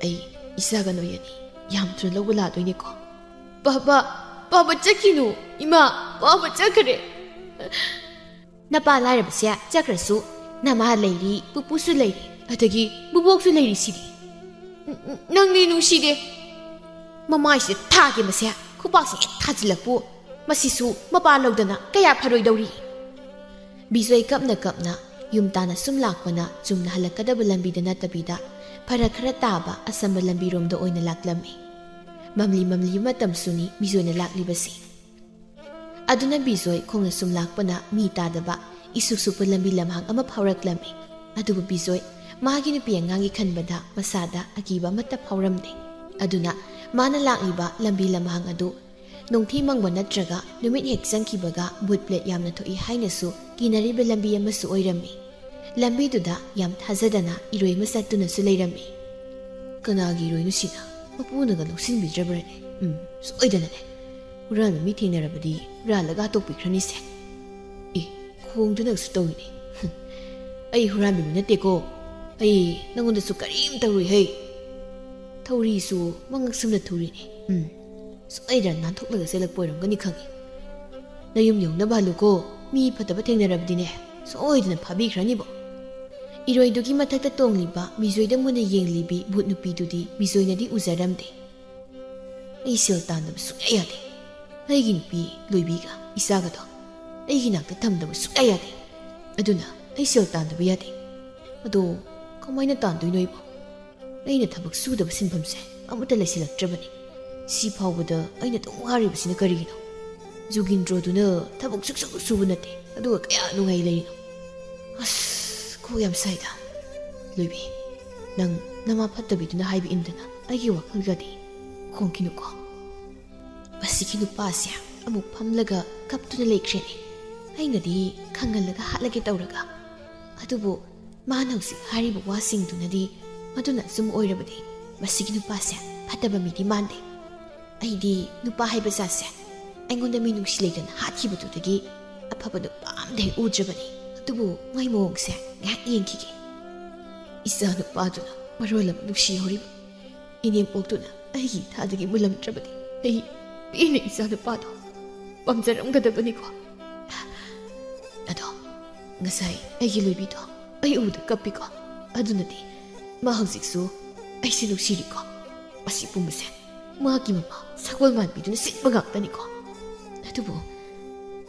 ꯑꯩ ꯏꯆꯥꯒ ꯅꯣꯏ ꯑꯅꯤ ꯌꯥꯝ ꯊꯨꯅ ꯂꯧꯕ ꯂꯥꯛꯇꯣꯏꯅꯦꯀꯣ꯫ "ꯄꯥꯕ, ꯄꯥꯕ ꯆꯠꯈꯤꯅꯨ, ꯏꯃꯥ, ꯄꯥꯕ ꯆꯠꯈ꯭ꯔꯦ꯫" "ꯅꯄꯥ ꯂꯥꯏꯔꯕꯁꯦ ꯆꯠꯈ꯭ꯔꯁꯨ, ꯅꯃꯥ ꯂꯩꯔꯤ, ꯄꯨꯄꯨꯁꯨ ꯂꯩꯔꯤ, ꯑꯗꯒꯤ ꯕꯨꯕꯣꯛꯁꯨ ꯂꯩꯔꯤꯁꯤꯗꯤ꯫ ꯅ-, ꯅ-, ꯅꯪꯗꯤ ꯅꯨꯡꯁꯤꯗꯦ꯫" ꯃꯃꯥꯏꯁꯤꯗ ꯊꯥꯒꯦ ꯃꯁꯦ, ꯈꯨꯄꯥꯛꯁꯤ ꯍꯦꯛ ꯊꯥꯖꯤꯜꯂꯛꯄꯨ꯫ ꯃꯁꯤꯁꯨ ꯃꯄꯥ ꯂꯧꯗꯅ ꯀꯌꯥ ꯐꯔꯣꯏꯗꯧꯔꯤ꯫ ꯕꯤꯖꯣꯏ ꯀꯞꯅ ꯀꯞꯅ ꯌꯨꯝ ꯇꯥꯟꯅ ꯁꯨꯝ ꯂꯥꯛꯄꯅ ꯆꯨꯝꯅ ꯍꯜꯂꯛꯀꯗꯕ ꯂꯝꯕꯤꯗ ꯅꯠꯇꯕꯤꯗ, ꯐꯔꯛ ꯈꯔ ꯇꯥꯕ ꯑꯁꯝꯕ ꯂꯝꯕꯤꯔꯣꯝꯗ ꯑꯣꯏꯅ ꯂꯥꯛꯂꯝꯃꯤ꯫ ꯃꯝꯂꯤ ꯃꯝꯂꯤꯕ ꯃꯇꯝꯁꯨꯅꯤ ꯕꯤꯖꯣꯏꯅ ꯂꯥꯛꯂꯤꯕꯁꯤ꯫ ꯑꯗꯨꯅ ꯕꯤꯖꯣꯏ ꯈꯣꯡꯅ ꯁꯨꯝ ꯂꯥꯛꯄꯅ ꯃꯤ ꯇꯥꯗꯕ ꯏꯁꯨꯛ ꯁꯨꯛꯄ ꯂꯝꯕꯤ ꯂꯝꯍꯥꯡ ꯑꯃ ꯐꯥꯎꯔꯛꯂꯝꯃꯤ꯫ ꯑꯗꯨꯕꯨ ꯕꯤꯖꯣꯏ ꯃꯥꯒꯤ ꯅꯨꯄꯤ ꯑꯉꯥꯡꯒꯤ ꯈꯟꯕꯗ ꯃꯁꯥꯗ ꯑꯀꯤꯕ ꯑꯃꯠꯇ ꯐꯥꯎꯔꯝꯗꯦ꯫ ꯑꯗꯨꯅ ꯃꯥꯅ ꯂꯥꯛꯂꯤꯕ ꯂꯝꯕꯤ ꯂꯝꯍꯥꯡ ꯑꯗꯨ ꯅꯣꯡꯊꯤ ꯃꯪꯕ ꯅꯠꯇ꯭ꯔꯒ ꯅꯨꯃꯤꯠ ꯍꯦꯛ ꯆꯪꯈꯤꯕꯒ ꯕꯨꯠ ꯄ꯭ꯂꯦꯠ ꯌꯥꯝꯅ ꯊꯣꯛꯏ ꯍꯥꯏꯅꯁꯨ ꯀꯤꯅꯔꯤꯕ ꯂꯝꯕꯤ ꯑꯃꯁꯨ ꯑꯣꯏꯔꯝꯃꯤ꯫ ꯂꯝꯕꯤꯗꯨꯗ ꯌꯥꯝ ꯊꯥꯖꯗꯅ ꯏꯔꯣꯏ ꯑꯃ ꯆꯠꯇꯨꯅꯁꯨ ꯂꯩꯔꯝꯃꯤ꯫ "ꯀꯅꯥꯒꯤ ꯏꯔꯣꯏꯅꯣ ꯁꯤꯅ? ꯃꯄꯨꯅꯒ ꯂꯧꯁꯤꯟꯕꯤꯗ꯭ꯔꯕ꯭ꯔꯅꯦ? ꯎꯝ, ꯁꯣꯏꯗꯅꯅꯦ꯫ ꯍꯨꯔꯥꯟꯕ ꯃꯤ ꯊꯦꯡꯅꯔꯕꯗꯤ ꯍꯨꯔꯥꯜꯂꯒ ꯍꯥꯠꯇꯣꯛꯄꯤꯈ꯭ꯔꯅꯤꯁꯦ꯫" "ꯑꯦ, ꯈꯣꯡꯗꯨꯅꯁꯨ ꯇꯧꯏꯅꯦ꯫ ꯍꯨꯝ, ꯑꯩ ꯍꯨꯔꯥꯟꯕ ꯃꯤ ꯅꯠꯇꯦꯀꯣ꯫ ꯑꯩ ꯅꯪꯉꯣꯟꯗꯁꯨ ꯀꯔꯤꯝ ꯇꯧꯔꯣꯏ ꯍꯩ꯫" ꯊꯧꯔꯤꯁꯨ ꯃꯉꯛ ꯁꯝꯅ ꯊꯨꯔꯤꯅꯦ꯫ ꯎꯝ, ꯁꯣꯏꯗꯅ ꯅꯥꯟꯊꯣꯛꯂꯒ ꯆꯦꯜꯂꯛꯄ ꯑꯣꯏꯔꯝꯒꯅꯤ ꯈꯪꯉꯤ꯫ "ꯅꯌꯨꯝ ꯌꯧꯅꯕ ꯍꯜꯂꯨꯀꯣ, ꯃꯤ ꯐꯠꯇꯕ ꯊꯦꯡꯅꯔꯕꯗꯤꯅꯦ, ꯁꯣꯏꯗꯅ ꯐꯥꯕꯤꯈ꯭ꯔꯅꯤꯕꯣ꯫" ꯏꯔꯣꯏꯗꯨꯒꯤ ꯃꯊꯛꯇ ꯇꯣꯡꯂꯤꯕ, ꯕꯤꯖꯣꯏꯗ ꯃꯨꯟꯅ ꯌꯦꯡꯂꯤꯕꯤ ꯕꯨꯠ ꯅꯨꯄꯤꯗꯨꯗꯤ ꯕꯤꯖꯣꯏꯅꯗꯤ ꯎꯖꯔꯝꯗꯦ꯫ "ꯑꯩ ꯁꯦꯜ ꯇꯥꯟꯗꯕ ꯁꯨꯡꯌꯥ ꯌꯥꯗꯦ꯫ ꯑꯩꯒꯤ ꯅꯨꯄꯤ ꯂꯣꯏꯕꯤꯒ ꯏꯆꯥꯒꯗꯣ ꯑꯩꯒꯤ ꯅꯥꯛꯇ ꯊꯝꯗꯕ ꯁꯨꯡꯌꯥ ꯌꯥꯗꯦ꯫ ꯑꯗꯨꯅ ꯑꯩ ꯁꯦꯜ ꯇꯥꯟꯗꯕ ꯌꯥꯗꯦ꯫ ꯑꯗꯣ ꯀꯃꯥꯏꯅ ꯇꯥꯟꯗꯣꯏꯅꯣ ꯑꯩꯕꯣ? ꯑꯩꯅ ꯊꯕꯛ ꯁꯨꯗꯕ ꯁꯤꯟꯐꯝꯁꯦ ꯑꯃꯠꯇ ꯂꯩꯁꯤꯜꯂꯛꯇ꯭ꯔꯕꯅꯤ꯫ ꯁꯤ ꯐꯥꯎꯕꯗ ꯑꯩꯅ ꯑꯗꯨꯝ ꯋꯥꯔꯤꯕꯁꯤꯅ ꯀꯔꯤꯒꯤꯅꯣ? ꯖꯨꯒꯤꯟꯗ꯭ꯔꯣꯗꯨꯅ ꯊꯕꯛ ꯁꯨꯛꯁꯨ ꯁꯨꯕ ꯅꯠꯇꯦ, ꯑꯗꯨꯒ ꯀꯌꯥ ꯅꯨꯡꯉꯥꯏ ꯂꯩꯔꯤꯅꯣ? ꯑꯁ, ꯀꯣꯛ ꯌꯥꯝ ꯁꯥꯏꯗ꯫ ꯂꯣꯏꯕꯤ, ꯅꯪ ꯅꯃꯥ ꯐꯠꯇꯕꯤꯗꯨꯅ ꯍꯥꯏꯕ ꯏꯟꯗꯅ ꯑꯩꯒꯤ ꯋꯥꯈꯜꯒꯗꯤ ꯈꯣꯡꯈꯤꯅꯨꯀꯣ꯫" ꯃꯁꯤꯒꯤ ꯅꯨꯄꯥꯁꯦ ꯑꯃꯨꯛ ꯐꯝꯂꯒ ꯀꯞꯇꯨꯅ ꯂꯩꯈ꯭ꯔꯦꯅꯦ꯫ ꯑꯩꯅꯗꯤ ꯈꯪꯍꯜꯂꯒ ꯍꯥꯠꯂꯒꯦ ꯇꯧꯔꯒ꯫ ꯑꯗꯨꯕꯨ ꯃꯥꯅ ꯍꯧꯖꯤꯛ ꯍꯥꯏꯔꯤꯕ ꯋꯥꯁꯤꯡꯗꯨꯅꯗꯤ ꯃꯗꯨꯅ ꯑꯆꯨꯝꯕ ꯑꯣꯏꯔꯕꯗꯤ ꯃꯁꯤꯒꯤ ꯅꯨꯄꯥꯁꯦ ꯐꯠꯇꯕ ꯃꯤꯗꯤ ꯃꯥꯟꯗꯦ꯫ ꯑꯩꯗꯤ ꯅꯨꯄꯥ ꯍꯥꯏꯕ ꯖꯥꯠꯁꯦ ꯑꯩꯉꯣꯟꯗ ꯃꯤ ꯅꯨꯡꯁꯤ ꯂꯩꯇꯅ ꯍꯥꯠꯈꯤꯕꯗꯨꯗꯒꯤ ꯑꯐꯕ ꯅꯨꯄꯥ ꯃꯃꯥꯡꯗꯩ ꯎꯗ꯭ꯔꯕꯅꯤ꯫ ꯑꯗꯨꯕꯨ ꯃꯥꯏ ꯃꯑꯣꯡꯁꯦ ꯉꯥꯏꯍꯥꯛ ꯌꯦꯡꯈꯤꯒꯦ꯫ ꯏꯆꯥ ꯅꯨꯄꯥꯗꯨꯅ ꯃꯔꯣꯜ ꯑꯃ ꯅꯨꯡꯁꯤꯍꯧꯔꯤꯕ, ꯏꯅꯦꯝꯄꯣꯛꯇꯨꯅ ꯑꯩꯒꯤ ꯏꯊꯥꯗꯒꯤ ꯃꯨꯜꯂꯝꯗ꯭ꯔꯕꯗꯤ ꯑꯩ ꯄꯦꯟꯅ ꯏꯆꯥ ꯅꯨꯄꯥꯗꯣ ꯄꯥꯝꯖꯔꯝꯒꯗꯕꯅꯤꯀꯣ꯫ ꯑꯗꯣ ꯉꯁꯥꯏ ꯑꯩꯒꯤ ꯂꯣꯏꯕꯤꯗꯣ ꯑꯩ ꯎꯕꯗ ꯀꯞꯄꯤꯀꯣ꯫ ꯑꯗꯨꯅꯗꯤ ꯃꯥ ꯍꯧꯖꯤꯛꯁꯨ ꯑꯩꯁꯦ ꯅꯨꯡꯁꯤꯔꯤꯀꯣ꯫ ꯑꯁꯤ ꯄꯨꯝꯕꯁꯦ ꯃꯥꯒꯤ ꯃꯃꯥ ꯁꯒꯣꯜ ꯃꯥꯟꯕꯤꯗꯨꯅ ꯁꯤꯟꯕ ꯉꯥꯛꯇꯅꯤꯀꯣ꯫ ꯑꯗꯨꯕꯨ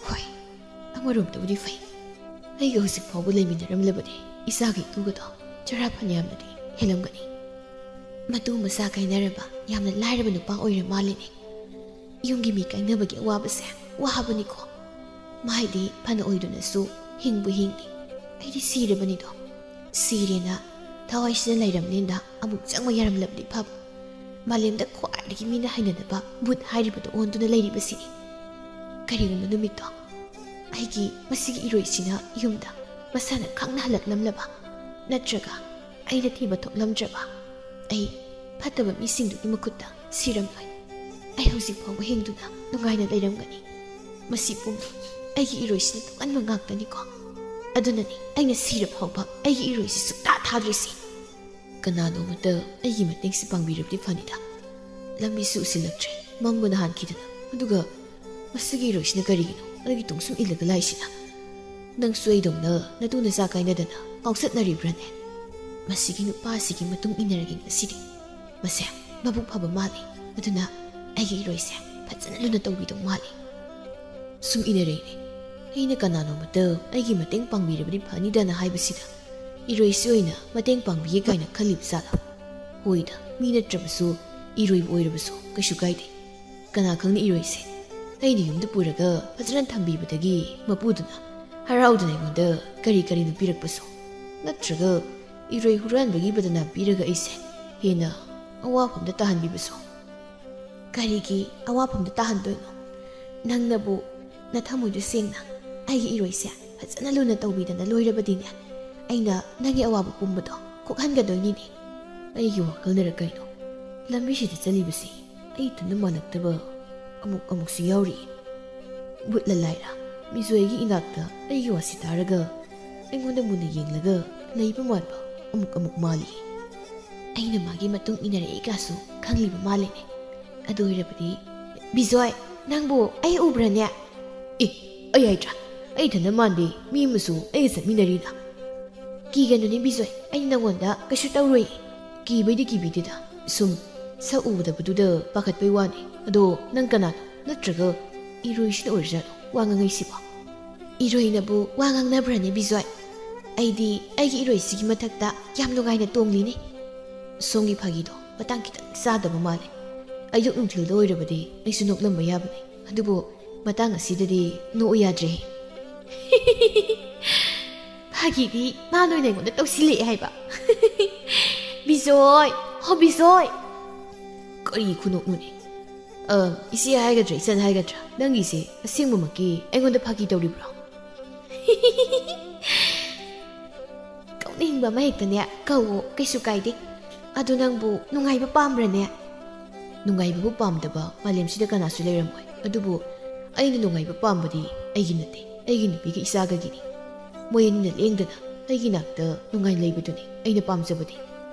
ꯍꯣꯏ, ꯑꯃꯔꯣꯝꯗꯕꯨꯗꯤ ꯐꯩ꯫ ꯑꯩꯒ ꯍꯧꯖꯤꯛ ꯐꯥꯎꯕ ꯂꯩꯃꯤꯟꯅꯔꯝꯂꯕꯗꯤ ꯏꯆꯥꯒꯤ ꯏꯇꯨꯒꯗꯣ ꯆꯔꯥ ꯐꯅꯌꯥꯝꯅꯗꯤ ꯍꯦꯜꯂꯝꯒꯅꯤ꯫ ꯃꯇꯨ ꯃꯆꯥ ꯀꯥꯏꯅꯔꯕ ꯌꯥꯝꯅ ꯂꯥꯏꯔꯕ ꯅꯨꯄꯥ ꯑꯣꯏꯔ ꯃꯥꯜꯂꯤꯅꯦ꯫ ꯌꯨꯝꯒꯤ ꯃꯤ ꯀꯥꯏꯅꯕꯒꯤ ꯑꯋꯥꯕꯁꯦ ꯋꯥꯕꯅꯤꯀꯣ꯫ ꯃꯥꯏꯗꯤ ꯐꯅ ꯑꯣꯏꯗꯨꯅꯁꯨ ꯍꯤꯡꯕꯨ ꯍꯤꯡꯉꯤ꯫ ꯑꯩꯗꯤ ꯁꯤꯔꯕꯅꯤꯗꯣ꯫ ꯁꯤꯔꯦꯅ ꯊꯋꯥꯏꯁꯤꯅ ꯂꯩꯔꯝꯂꯦꯅ ꯑꯃꯨꯛ ꯆꯪꯕ ꯌꯥꯔꯝꯂꯕꯗꯤ ꯐꯕ꯫ ꯃꯥꯂꯦꯝꯗ ꯈ꯭ꯋꯥꯏꯗꯒꯤ ꯃꯤꯅ ꯍꯩꯅꯗꯕ ꯚꯨꯠ ꯍꯥꯏꯔꯤꯕꯗꯣ ꯑꯣꯟꯗꯨꯅ ꯂꯩꯔꯤꯕꯁꯤꯅꯤ꯫ ꯀꯔꯤꯒꯨꯝꯕ ꯅꯨꯃꯤꯠꯇꯣ ꯑꯩꯒꯤ ꯃꯁꯤꯒꯤ ꯏꯔꯣꯏꯁꯤꯅ ꯌꯨꯝꯗ ꯃꯁꯥꯅ ꯈꯪꯅ ꯍꯜꯂꯛꯂꯝꯂꯕ, ꯅꯠꯇ꯭ꯔꯒ ꯑꯩꯅ ꯊꯤꯕ ꯊꯣꯛꯂꯝꯗ꯭ꯔꯕ, ꯑꯩ ꯐꯠꯇꯕ ꯃꯤꯁꯤꯡꯗꯨꯒꯤ ꯃꯈꯨꯠꯇ ꯁꯤꯔꯝꯂꯣꯏ꯫ ꯑꯩ ꯍꯧꯖꯤꯛ ꯐꯥꯎꯕ ꯍꯤꯡꯗꯨꯅ ꯅꯨꯡꯉꯥꯏꯅ ꯂꯩꯔꯝꯒꯅꯤ꯫ ꯃꯁꯤ ꯄꯨꯝꯕ ꯑꯩꯒꯤ ꯏꯔꯣꯏꯁꯤꯅ ꯊꯣꯛꯍꯟꯕ ꯉꯥꯛꯇꯅꯤꯀꯣ꯫ ꯑꯗꯨꯅꯅꯤ ꯑꯩꯅ ꯁꯤꯔ ꯐꯥꯎꯕ ꯑꯩꯒꯤ ꯏꯔꯣꯏꯁꯤ ꯁꯨꯛꯊꯥ ꯊꯥꯗ꯭ꯔꯤꯁꯤ꯫ ꯀꯅꯥꯅꯣꯃꯇ ꯑꯩꯒꯤ ꯃꯇꯦꯡꯁꯤ ꯄꯥꯡꯕꯤꯔꯕꯗꯤ ꯐꯅꯤꯗ꯫ ꯂꯝꯕꯤꯁꯨ ꯎꯁꯤꯜꯂꯛꯇ꯭ꯔꯦ, ꯃꯪꯕꯅ ꯍꯥꯟꯈꯤꯗꯅ꯫ ꯑꯗꯨꯒ ꯃꯁꯤꯒꯤ ꯏꯔꯣꯏꯁꯤꯅ ꯀꯔꯤꯒꯤꯅꯣ ꯑꯩꯒꯤ ꯇꯨꯡ ꯁꯨꯝ ꯏꯜꯂꯒ ꯂꯥꯛꯏꯁꯤꯅ? ꯅꯪꯁꯨ ꯑꯩꯗꯧꯅ ꯅꯇꯨ ꯅꯆꯥ ꯀꯥꯏꯅꯗꯅ ꯉꯥꯎꯆꯠꯅꯔꯤꯕ꯭ꯔꯥꯅꯦ? ꯃꯁꯤꯒꯤ ꯅꯨꯄꯥꯁꯤꯒꯤ ꯃꯇꯨꯡ ꯏꯟꯅꯔꯒꯦ ꯉꯁꯤꯗꯤ꯫ ꯃꯁꯦ ꯃꯕꯨꯛ ꯐꯕ ꯃꯥꯜꯂꯤ, ꯑꯗꯨꯅ ꯑꯩꯒꯤ ꯏꯔꯣꯏꯁꯦ ꯐꯖꯅ ꯂꯨꯅ ꯇꯧꯕꯤꯗꯧ ꯃꯥꯜꯂꯤ꯫ ꯁꯨꯝ ꯏꯟꯅꯔꯛꯏꯅꯦ꯫ ꯑꯩꯅ ꯀꯅꯥꯅꯣꯃꯇ ꯑꯩꯒꯤ ꯃꯇꯦꯡ ꯄꯥꯡꯕꯤꯔꯕꯗꯤ ꯐꯅꯤꯗꯅ ꯍꯥꯏꯕꯁꯤꯗ ꯏꯔꯣꯏꯁꯤ ꯑꯣꯏꯅ ꯃꯇꯦꯡ ꯄꯥꯡꯕꯤꯒꯦ ꯀꯥꯏꯅ ꯈꯜꯂꯤꯕ ꯖꯥꯠꯂꯥ? ꯍꯣꯏꯗ, ꯃꯤ ꯅꯠꯇ꯭ꯔꯕꯁꯨ ꯏꯔꯣꯏꯕꯨ ꯑꯣꯏꯔꯕꯁꯨ ꯀꯩꯁꯨ ꯀꯥꯏꯗꯦ꯫ ꯀꯅꯥ ꯈꯪꯅꯤ ꯏꯔꯣꯏꯁꯦ ꯑꯩꯅ ꯌꯨꯝꯗ ꯄꯨꯔꯒ ꯐꯖꯅ ꯊꯝꯕꯤꯕꯗꯒꯤ ꯃꯄꯨꯗꯨꯅ ꯍꯔꯥꯎꯗꯨꯅ ꯑꯩꯉꯣꯟꯗ ꯀꯔꯤ ꯀꯔꯤꯅꯣ ꯄꯤꯔꯛꯄꯁꯨ, ꯅꯠꯇ꯭ꯔꯒ ꯏꯔꯣꯏ ꯍꯨꯔꯥꯟꯕꯒꯤ ꯕꯗꯅꯥꯝ ꯄꯤꯔꯒ ꯑꯩꯁꯦ ꯍꯦꯟꯅ ꯑꯋꯥꯐꯝꯗ ꯇꯥꯍꯟꯕꯤꯕꯁꯨ꯫ ꯀꯔꯤꯒꯤ ꯑꯋꯥꯐꯝꯗ ꯇꯥꯍꯟꯗꯣꯏꯅꯣ? ꯅꯪꯅꯕꯨ ꯅꯊꯃꯣꯏꯗ ꯁꯦꯡꯅ ꯑꯩꯒꯤ ꯏꯔꯣꯏꯁꯦ ꯐꯖꯅ ꯂꯨꯅ ꯇꯧꯕꯤꯗꯅ ꯂꯣꯏꯔꯕꯗꯤꯅꯦ, ꯑꯩꯅ ꯅꯪꯒꯤ ꯑꯋꯥꯕ ꯄꯨꯝꯕꯗꯣ ꯀꯣꯛꯍꯟꯒꯗꯣꯏꯅꯤꯅꯦ꯫ ꯑꯩꯒꯤ ꯋꯥꯈꯜꯅꯔ ꯀꯩꯅꯣ, ꯂꯝꯕꯤꯁꯤꯗ ꯆꯠꯂꯤꯕꯁꯤ ꯑꯩ ꯏꯊꯟꯗ ꯃꯥꯜꯂꯛꯇꯕ ꯑꯃꯨꯛ ꯑꯃꯨꯛꯁꯨ ꯌꯥꯎꯔꯤ꯫ ꯚꯨꯠꯂ ꯂꯥꯏꯔ ꯕꯤꯖꯣꯏꯒꯤ ꯏꯅꯥꯛꯇ ꯑꯩꯒꯤ ꯋꯥꯁꯤ ꯇꯥꯔꯒ ꯑꯩꯉꯣꯟꯗ ꯃꯨꯟꯅ ꯌꯦꯡꯂꯒ ꯂꯩꯕ ꯃꯥꯟꯕ ꯑꯃꯨꯛ ꯑꯃꯨꯛ ꯃꯥꯜꯂꯤ꯫ ꯑꯩꯅ ꯃꯥꯒꯤ ꯃꯇꯨꯡ ꯏꯟꯅꯔꯛꯏ ꯀꯥꯁꯨ ꯈꯪꯂꯤꯕ ꯃꯥꯜꯂꯦꯅꯦ꯫ ꯑꯗꯨ ꯑꯣꯏꯔꯕꯗꯤ, "ꯕꯤꯖꯣꯏ, ꯅꯪꯕꯨ ꯑꯩ ꯎꯕ꯭ꯔꯅꯦ?" "ꯑꯦ, ꯑꯩ ꯍꯥꯏꯗ꯭ꯔꯥ, ꯑꯩ ꯏꯊꯟꯗ ꯃꯥꯟꯗꯦ, ꯃꯤ ꯑꯃꯁꯨ ꯑꯩꯒ ꯆꯠꯃꯤꯟꯅꯔꯤꯅ꯫" "ꯀꯤꯒꯅꯨꯅꯦ ꯕꯤꯖꯣꯏ, ꯑꯩ ꯅꯪꯉꯣꯟꯗ ꯀꯩꯁꯨ ꯇꯧꯔꯣꯏ꯫" "ꯀꯤꯕꯩꯗꯤ ꯀꯤꯕꯤꯗꯦꯗ, ꯁꯨꯝ ꯁꯛ ꯎꯗꯕꯗꯨꯗ ꯄꯥꯈꯠꯄꯩ ꯋꯥꯅꯤ꯫ ꯑꯗꯣ ꯅꯪ ꯀꯅꯥꯅꯣ? ꯅꯠꯇ꯭ꯔꯒ ꯏꯔꯣꯏꯁꯤꯅ ꯑꯣꯏꯔꯖꯥꯠꯂꯣ ꯋꯥ ꯉꯥꯡꯉꯩꯁꯤꯕꯣ?" "ꯏꯔꯣꯏꯅꯕꯨ ꯋꯥ ꯉꯥꯡꯅꯕ꯭ꯔꯅꯦ ꯕꯤꯖꯣꯏ? ꯑꯩꯗꯤ ꯑꯩꯒꯤ ꯏꯔꯣꯏꯁꯤꯒꯤ ꯃꯊꯛꯇ ꯌꯥꯝ ꯅꯨꯡꯉꯥꯏꯅ ꯇꯣꯡꯂꯤꯅꯦ꯫" ꯁꯣꯝꯒꯤ ꯐꯥꯒꯤꯗꯣ ꯃꯇꯥꯡ ꯈꯤꯇꯪ ꯆꯥꯗꯕ ꯃꯥꯜꯂꯦ꯫ ꯑꯌꯨꯛ ꯅꯨꯡꯊꯤꯜꯗ ꯑꯣꯏꯔꯕꯗꯤ ꯑꯩꯁꯨ ꯅꯣꯛꯂꯝꯕ ꯌꯥꯕꯅꯤ, ꯑꯗꯨꯕꯨ ꯃꯇꯥꯡ ꯑꯁꯤꯗꯗꯤ ꯅꯣꯛꯎ ꯌꯥꯗ꯭ꯔꯦ꯫ ꯐꯥꯒꯤꯗꯤ ꯃꯥꯅ ꯑꯣꯏꯅ ꯑꯩꯉꯣꯟꯗ ꯇꯧꯁꯤꯜꯂꯛꯑꯦ ꯍꯥꯏꯕ꯫ "ꯕꯤꯖꯣꯏ, ꯍꯣ ꯕꯤꯖꯣꯏ!" ꯀꯔꯤ ꯈꯨꯅꯣꯛꯅꯣꯅꯦ? ꯑ, ꯏꯆꯦ ꯍꯥꯏꯒꯗ꯭ꯔꯥ, ꯏꯆꯟ ꯍꯥꯏꯒꯗ꯭ꯔꯥ, ꯅꯪꯒꯤꯁꯦ ꯑꯁꯦꯡꯕꯃꯛꯀꯤ ꯑꯩꯉꯣꯟꯗ ꯐꯥꯒꯤ ꯇꯧꯔꯤꯕ꯭ꯔꯣ? ꯀꯧꯅꯤꯡꯕ ꯑꯃ ꯍꯦꯛꯇꯅꯦ ꯀꯧꯋꯣ, ꯀꯩꯁꯨ ꯀꯥꯏꯗꯦ꯫ ꯑꯗꯨ ꯅꯪꯕꯨ ꯅꯨꯡꯉꯥꯏꯕ ꯄꯥꯝꯕ꯭ꯔꯅꯦ? ꯅꯨꯡꯉꯥꯏꯕꯕꯨ ꯄꯥꯝꯗꯕ ꯃꯥꯂꯦꯝꯁꯤꯗ ꯀꯅꯥꯁꯨ ꯂꯩꯔꯝꯃꯣꯏ꯫ ꯑꯗꯨꯕꯨ ꯑꯩꯅ ꯅꯨꯡꯉꯥꯏꯕ ꯄꯥꯝꯕꯗꯤ ꯑꯩꯒꯤ ꯅꯠꯇꯦ, ꯑꯩꯒꯤ ꯅꯨꯄꯤꯒ ꯏꯆꯥꯒꯒꯤꯅꯤ꯫ ꯃꯣꯏ ꯑꯅꯤꯅ ꯂꯦꯡꯗꯅ ꯑꯩꯒꯤ ꯅꯥꯛꯇ ꯅꯨꯡꯉꯥꯏꯅ ꯂꯩꯕꯗꯨꯅꯤ ꯑꯩꯅ ꯄꯥꯝꯖꯕꯗꯤ꯫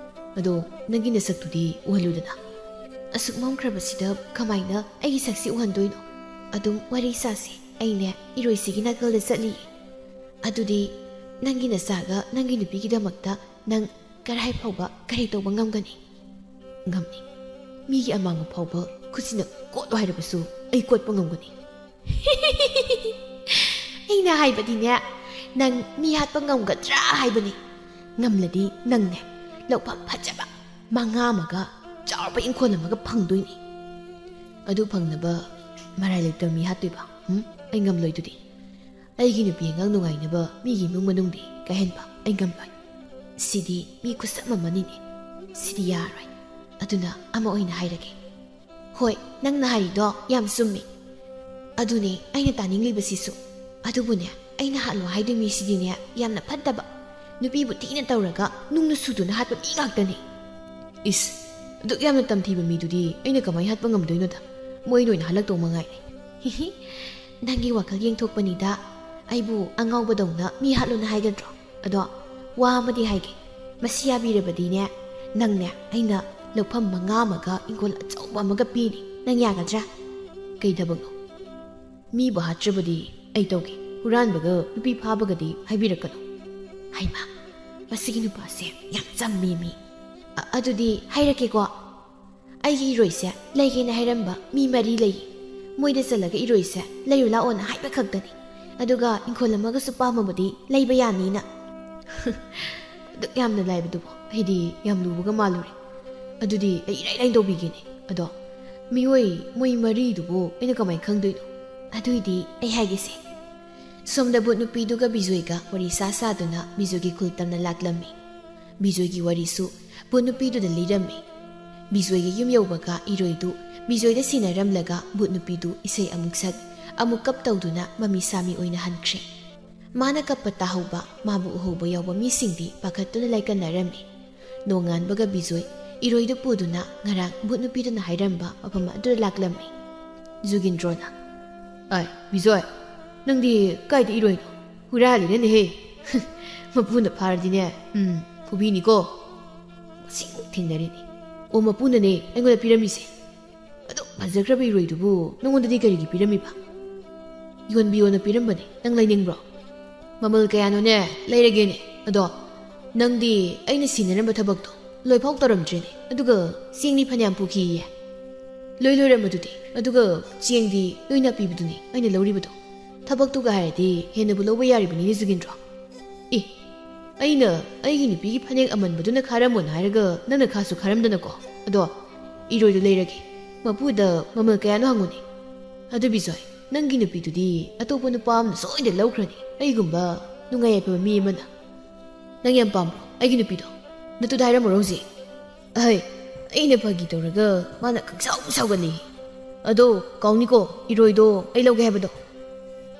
ꯑꯗꯣ ꯅꯪꯒꯤ ꯅꯁꯛꯇꯨꯗꯤ ꯎꯍꯜꯂꯨꯗꯅ꯫ ꯑꯁꯨꯛ ꯃꯝꯈ꯭ꯔꯕꯁꯤꯗ ꯀꯃꯥꯏꯅ ꯑꯩꯒꯤ ꯁꯛꯁꯤ ꯎꯍꯟꯗꯣꯏꯅꯣ? ꯑꯗꯨꯝ ꯋꯥꯔꯤ ꯁꯥꯁꯤ꯫ ꯑꯩꯅꯦ ꯏꯔꯣꯏꯁꯤꯒꯤ ꯅꯥꯀꯜꯗ ꯆꯠꯂꯤ꯫ ꯑꯗꯨꯗꯤ ꯅꯪꯒꯤ ꯅꯆꯥꯒ ꯅꯪꯒꯤ ꯅꯨꯄꯤꯒꯤꯗꯃꯛꯇ ꯅꯪ ꯀꯔꯥꯏ ꯐꯥꯎꯕ ꯀꯔꯤ ꯇꯧꯕ ꯉꯝꯒꯅꯤ? ꯉꯝꯅꯤ꯫ ꯃꯤꯒꯤ ꯑꯃꯥꯡꯕ ꯐꯥꯎꯕ ꯈꯨꯠꯁꯤꯅ ꯀꯣꯠꯂꯣ ꯍꯥꯏꯔꯕꯁꯨ ꯑꯩ ꯀꯣꯠꯄ ꯉꯝꯒꯅꯤ꯫ ꯑꯩꯅ ꯍꯥꯏꯕꯗꯤꯅꯦ, ꯅꯪ ꯃꯤ ꯍꯥꯠꯄ ꯉꯝꯒꯗ꯭ꯔꯥ ꯍꯥꯏꯕꯅꯤ꯫ ꯉꯝꯂꯗꯤ ꯅꯪꯅꯦ ꯂꯧꯐꯝ ꯐꯖꯕ ꯃꯉꯥ ꯑꯃꯒ ꯆꯥꯎꯔꯕ ꯏꯪꯈꯣꯜ ꯑꯃꯒ ꯐꯪꯗꯣꯏꯅꯤ꯫ ꯑꯗꯨ ꯐꯪꯅꯕ ꯃꯔꯥꯏ ꯂꯩꯇꯕ ꯃꯤ ꯍꯥꯠꯇꯣꯏꯕ? ꯎꯝ? ꯑꯩ ꯉꯝꯂꯣꯏꯗꯨꯗꯤ꯫ ꯑꯩꯒꯤ ꯅꯨꯄꯤ ꯑꯉꯥꯡ ꯅꯨꯡꯉꯥꯏꯅꯕ ꯃꯤꯒꯤ ꯏꯃꯨꯡ ꯃꯅꯨꯡꯗꯤ ꯀꯥꯏꯍꯟꯕ ꯑꯩ ꯉꯝꯂꯣꯏ꯫ ꯁꯤꯗꯤ ꯃꯤ ꯈꯨꯆꯞ ꯑꯃꯅꯤꯅꯦ꯫ ꯁꯤꯗꯤ ꯌꯥꯔꯣꯏ꯫ ꯑꯗꯨꯅ ꯑꯃ ꯑꯣꯏꯅ ꯍꯥꯏꯔꯒꯦ꯫ ꯍꯣꯏ, ꯅꯪꯅ ꯍꯥꯏꯔꯤꯗꯣ ꯌꯥꯝ ꯆꯨꯝꯃꯤ꯫ ꯑꯗꯨꯅꯦ ꯑꯩꯅ ꯇꯥꯅꯤꯡꯂꯤꯕꯁꯤꯁꯨ꯫ ꯑꯗꯨꯕꯨꯅꯦ, ꯑꯩꯅ ꯍꯥꯠꯂꯣ ꯍꯥꯏꯗꯣꯏ ꯃꯤꯁꯤꯗꯤꯅꯦ ꯌꯥꯝꯅ ꯐꯠꯇꯕ, ꯅꯨꯄꯤꯕꯨ ꯊꯤꯅ ꯇꯧꯔꯒ ꯅꯨꯡꯅ ꯁꯨꯗꯨꯅ ꯍꯥꯠꯄ ꯃꯤ ꯉꯥꯛꯇꯅꯤ꯫ ꯏꯁ, ꯑꯗꯨꯛ ꯌꯥꯝꯅ ꯇꯝꯊꯤꯕ ꯃꯤꯗꯨꯗꯤ ꯑꯩꯅ ꯀꯃꯥꯏꯅ ꯍꯥꯠꯄ ꯉꯝꯗꯣꯏꯅꯣꯗ? ꯃꯣꯏꯅ ꯑꯣꯏꯅ ꯍꯜꯂꯛꯇꯧ ꯃꯉꯥꯏꯔꯦ꯫ ꯍꯤꯍꯤ꯫ ꯅꯪꯒꯤ ꯋꯥꯈꯜ ꯌꯦꯡꯊꯣꯛꯄꯅꯤꯗ꯫ ꯑꯩꯕꯨ ꯑꯉꯥꯎꯕꯗꯧꯅ ꯃꯤ ꯍꯥꯠꯂꯣꯅ ꯍꯥꯏꯒꯗ꯭ꯔꯣ? ꯑꯗꯣ ꯋꯥ ꯑꯃꯗꯤ ꯍꯥꯏꯒꯦ, ꯃꯁꯤ ꯌꯥꯕꯤꯔꯕꯗꯤꯅꯦ, ꯅꯪꯅꯦ ꯑꯩꯅ ꯂꯧꯐꯝ ꯃꯉꯥ ꯑꯃꯒ ꯏꯪꯈꯣꯜ ꯑꯆꯧꯕ ꯑꯃꯒ ꯄꯤꯅꯤ꯫ ꯅꯪ ꯌꯥꯒꯗ꯭ꯔꯥ? ꯀꯩ ꯊꯕꯛꯅꯣ? ꯃꯤꯕꯨ ꯍꯥꯠꯇ꯭ꯔꯕꯗꯤ ꯑꯩ ꯇꯧꯒꯦ, ꯍꯨꯔꯥꯟꯕꯒ ꯅꯨꯄꯤ ꯐꯥꯕꯒꯗꯤ ꯍꯥꯏꯕꯤꯔꯛꯀꯅꯨ꯫ ꯍꯩꯃꯥ, ꯃꯁꯤꯒꯤ ꯅꯨꯄꯥꯁꯦ ꯌꯥꯝ ꯆꯝꯃꯤ ꯃꯤ꯫ ꯑ-, ꯑꯗꯨꯗꯤ ꯍꯥꯏꯔꯛꯀꯦꯀꯣ꯫ ꯑꯩꯒꯤ ꯏꯔꯣꯏꯁꯦ ꯂꯩꯒꯦꯅ ꯍꯥꯏꯔꯝꯕ ꯃꯤ ꯃꯔꯤ ꯂꯩ꯫ ꯃꯣꯏꯗ ꯆꯠꯂꯒ ꯏꯔꯣꯏꯁꯦ ꯂꯩꯔꯨ ꯂꯥꯛꯑꯣꯅ ꯍꯥꯏꯕ ꯈꯛꯇꯅꯤ꯫ ꯑꯗꯨꯒ ꯏꯪꯈꯣꯜ ꯑꯃꯒꯁꯨ ꯄꯥꯝꯃꯕꯗꯤ ꯂꯩꯕ ꯌꯥꯅꯤꯅ꯫ ꯑꯗꯨꯛ ꯌꯥꯝꯅ ꯂꯥꯏꯕꯗꯨꯕꯨ ꯑꯩꯗꯤ ꯌꯥꯝ ꯂꯨꯕꯒ ꯃꯥꯜꯂꯨꯔꯦ꯫ ꯑꯗꯨꯗꯤ ꯑꯩ ꯏꯔꯥꯏ ꯂꯥꯏꯅ ꯇꯧꯕꯤꯒꯦꯅꯦ꯫ ꯑꯗꯣ ꯃꯤꯑꯣꯏ ꯃꯣꯏ ꯃꯔꯤꯗꯨꯕꯨ ꯑꯩꯅ ꯀꯃꯥꯏꯅ ꯈꯪꯗꯣꯏꯅꯣ? ꯑꯗꯨꯏꯗꯤ ꯑꯩ ꯍꯥꯏꯒꯦꯁꯦ꯫ ꯁꯣꯝꯗ ꯚꯨꯠ ꯅꯨꯄꯤꯗꯨꯒ ꯕꯤꯖꯣꯏꯒ ꯋꯥꯔꯤ ꯁꯥ ꯁꯥꯗꯨꯅ ꯕꯤꯖꯣꯏꯒꯤ ꯈꯨꯜ ꯇꯝꯅ ꯂꯥꯛꯂꯝꯃꯤ꯫ ꯕꯤꯖꯣꯏꯒꯤ ꯋꯥꯔꯤꯁꯨ ꯚꯨꯠ ꯅꯨꯄꯤꯗꯨꯗ ꯂꯤꯔꯝꯃꯤ꯫ ꯕꯤꯖꯣꯏꯒꯤ ꯌꯨꯝ ꯌꯧꯕꯒ ꯏꯔꯣꯏꯗꯨ ꯕꯤꯖꯣꯏꯗ ꯁꯤꯟꯅꯔꯝꯂꯒ ꯚꯨꯠ ꯅꯨꯄꯤꯗꯨ ꯏꯁꯩ ꯑꯃꯨꯛ ꯁꯛ, ꯑꯃꯨꯛ ꯀꯞ ꯇꯧꯗꯨꯅ ꯃꯃꯤ ꯁꯥꯃꯤ ꯑꯣꯏꯅ ꯍꯟꯈ꯭ꯔꯦ꯫ ꯃꯥꯅ ꯀꯞꯄ ꯇꯥꯍꯧꯕ, ꯃꯥꯕꯨ ꯎꯍꯧꯕ ꯌꯥꯎꯕ ꯃꯤꯁꯤꯡꯗꯤ ꯄꯥꯈꯠꯇꯨꯅ ꯂꯥꯏꯀꯠꯅꯔꯝꯃꯤ꯫ ꯅꯣꯡꯉꯥꯟꯕꯒ ꯕꯤꯖꯣꯏ ꯏꯔꯣꯏꯗꯨ ꯄꯨꯗꯨꯅ ꯉꯔꯥꯡ ꯚꯨꯠ ꯅꯨꯄꯤꯗꯨꯅ ꯍꯥꯏꯔꯝꯕ ꯃꯐꯝ ꯑꯗꯨꯗ ꯂꯥꯛꯂꯝꯃꯤ꯫ ꯖꯨꯒꯤꯟꯗ꯭ꯔꯣꯅ, "ꯑꯥꯏ, ꯕꯤꯖꯣꯏ, ꯅꯪꯗꯤ ꯀꯥꯏꯗ ꯏꯔꯣꯏꯅꯣ? ꯍꯨꯔꯥꯜꯂꯤꯔꯅꯦꯍꯦ꯫ ꯃꯄꯨꯅ ꯐꯥꯔꯗꯤꯅꯦ, ꯎꯝ, ꯐꯨꯕꯤꯅꯤꯀꯣ꯫ ꯉꯁꯤꯃꯨꯛ ꯊꯦꯡꯅꯔꯤꯅꯤ꯫ ꯑꯣ, ꯃꯄꯨꯅꯅꯦ ꯑꯩꯉꯣꯟꯗ ꯄꯤꯔꯝꯃꯤꯁꯦ꯫ ꯑꯗꯨꯛ ꯐꯖꯈ꯭ꯔꯕ ꯏꯔꯣꯏꯗꯨꯕꯨ ꯅꯉꯣꯟꯗꯗꯤ ꯀꯔꯤꯒꯤ ꯄꯤꯔꯝꯃꯤꯕ? ꯌꯣꯟꯕꯤꯌꯣꯅ ꯄꯤꯔꯝꯕꯅꯦ꯫ ꯅꯪ ꯂꯩꯅꯤꯡꯕ꯭ꯔꯣ? ꯃꯃꯜ ꯀꯌꯥꯅꯣꯅꯦ? ꯂꯩꯔꯒꯦꯅꯦ꯫ ꯑꯗꯣ ꯅꯪꯗꯤ ꯑꯩꯅ ꯁꯤꯟꯅꯔꯝꯕ ꯊꯕꯛꯇꯣ ꯂꯣꯏꯐꯥꯎ ꯇꯧꯔꯝꯗ꯭ꯔꯦꯅꯦ꯫ ꯑꯗꯨꯒ ꯆꯦꯡꯗꯤ ꯐꯅꯌꯥꯝ ꯄꯨꯈꯤꯌꯦ꯫ ꯂꯣꯏ ꯂꯣꯏꯔꯝꯕꯗꯨꯗꯤ꯫ ꯑꯗꯨꯒ ꯆꯦꯡꯗꯤ ꯅꯣꯏꯅ ꯄꯤꯕꯗꯨꯅꯤ ꯑꯩꯅ ꯂꯧꯔꯤꯕꯗꯣ꯫ ꯊꯕꯛꯇꯨꯒ ꯍꯥꯏꯔꯗꯤ ꯍꯦꯟꯅꯕꯨ ꯂꯧꯕ ꯌꯥꯔꯤꯕꯅꯤꯅꯦ, ꯖꯨꯒꯤꯟꯗ꯭ꯔꯣ꯫ ꯑꯦ, ꯑꯩꯅ ꯑꯩꯒꯤ ꯅꯨꯄꯤꯒꯤ ꯐꯅꯦꯛ ꯑꯃꯟꯕꯗꯨꯅ ꯈꯥꯔꯝꯃꯣꯅ ꯍꯥꯏꯔꯒ ꯅꯪꯅ ꯈꯥꯁꯨ ꯈꯥꯔꯝꯗꯅꯀꯣ꯫ ꯑꯗꯣ ꯏꯔꯣꯏꯗꯣ ꯂꯩꯔꯒꯦ꯫ ꯃꯄꯨꯗ ꯃꯃꯜ ꯀꯌꯥꯅꯣ ꯍꯪꯉꯨꯅꯦ꯫ ꯑꯗꯨ ꯕꯤꯖꯣꯏ, ꯅꯪꯒꯤ ꯅꯨꯄꯤꯗꯨꯗꯤ ꯑꯇꯣꯞꯄ ꯅꯨꯄꯥ ꯑꯃꯅ ꯁꯣꯏꯗꯅ ꯂꯧꯈ꯭ꯔꯅꯤ, ꯑꯩꯒꯨꯝꯕ ꯅꯨꯡꯉꯥꯏ ꯌꯥꯏꯐꯕ ꯃꯤ ꯑꯃꯅ꯫ ꯅꯪ ꯌꯥꯝ ꯄꯥꯝꯕ꯭ꯔꯣ ꯑꯩꯒꯤ ꯅꯨꯄꯤꯗꯣ? ꯅꯠꯇꯨꯗ ꯍꯥꯏꯔꯝꯃꯔꯣ ꯍꯧꯖꯤꯛ꯫ ꯑꯍꯩ, ꯑꯩꯅ ꯐꯥꯒꯤ ꯇꯧꯔꯒ ꯃꯥꯅ ꯈꯪꯁꯥꯎ ꯁꯥꯎꯒꯠꯂꯤ꯫ ꯑꯗꯣ ꯀꯥꯎꯅꯤꯀꯣ, ꯏꯔꯣꯏꯗꯣ ꯑꯩ ꯂꯧꯒꯦ ꯍꯥꯏꯕꯗꯣ꯫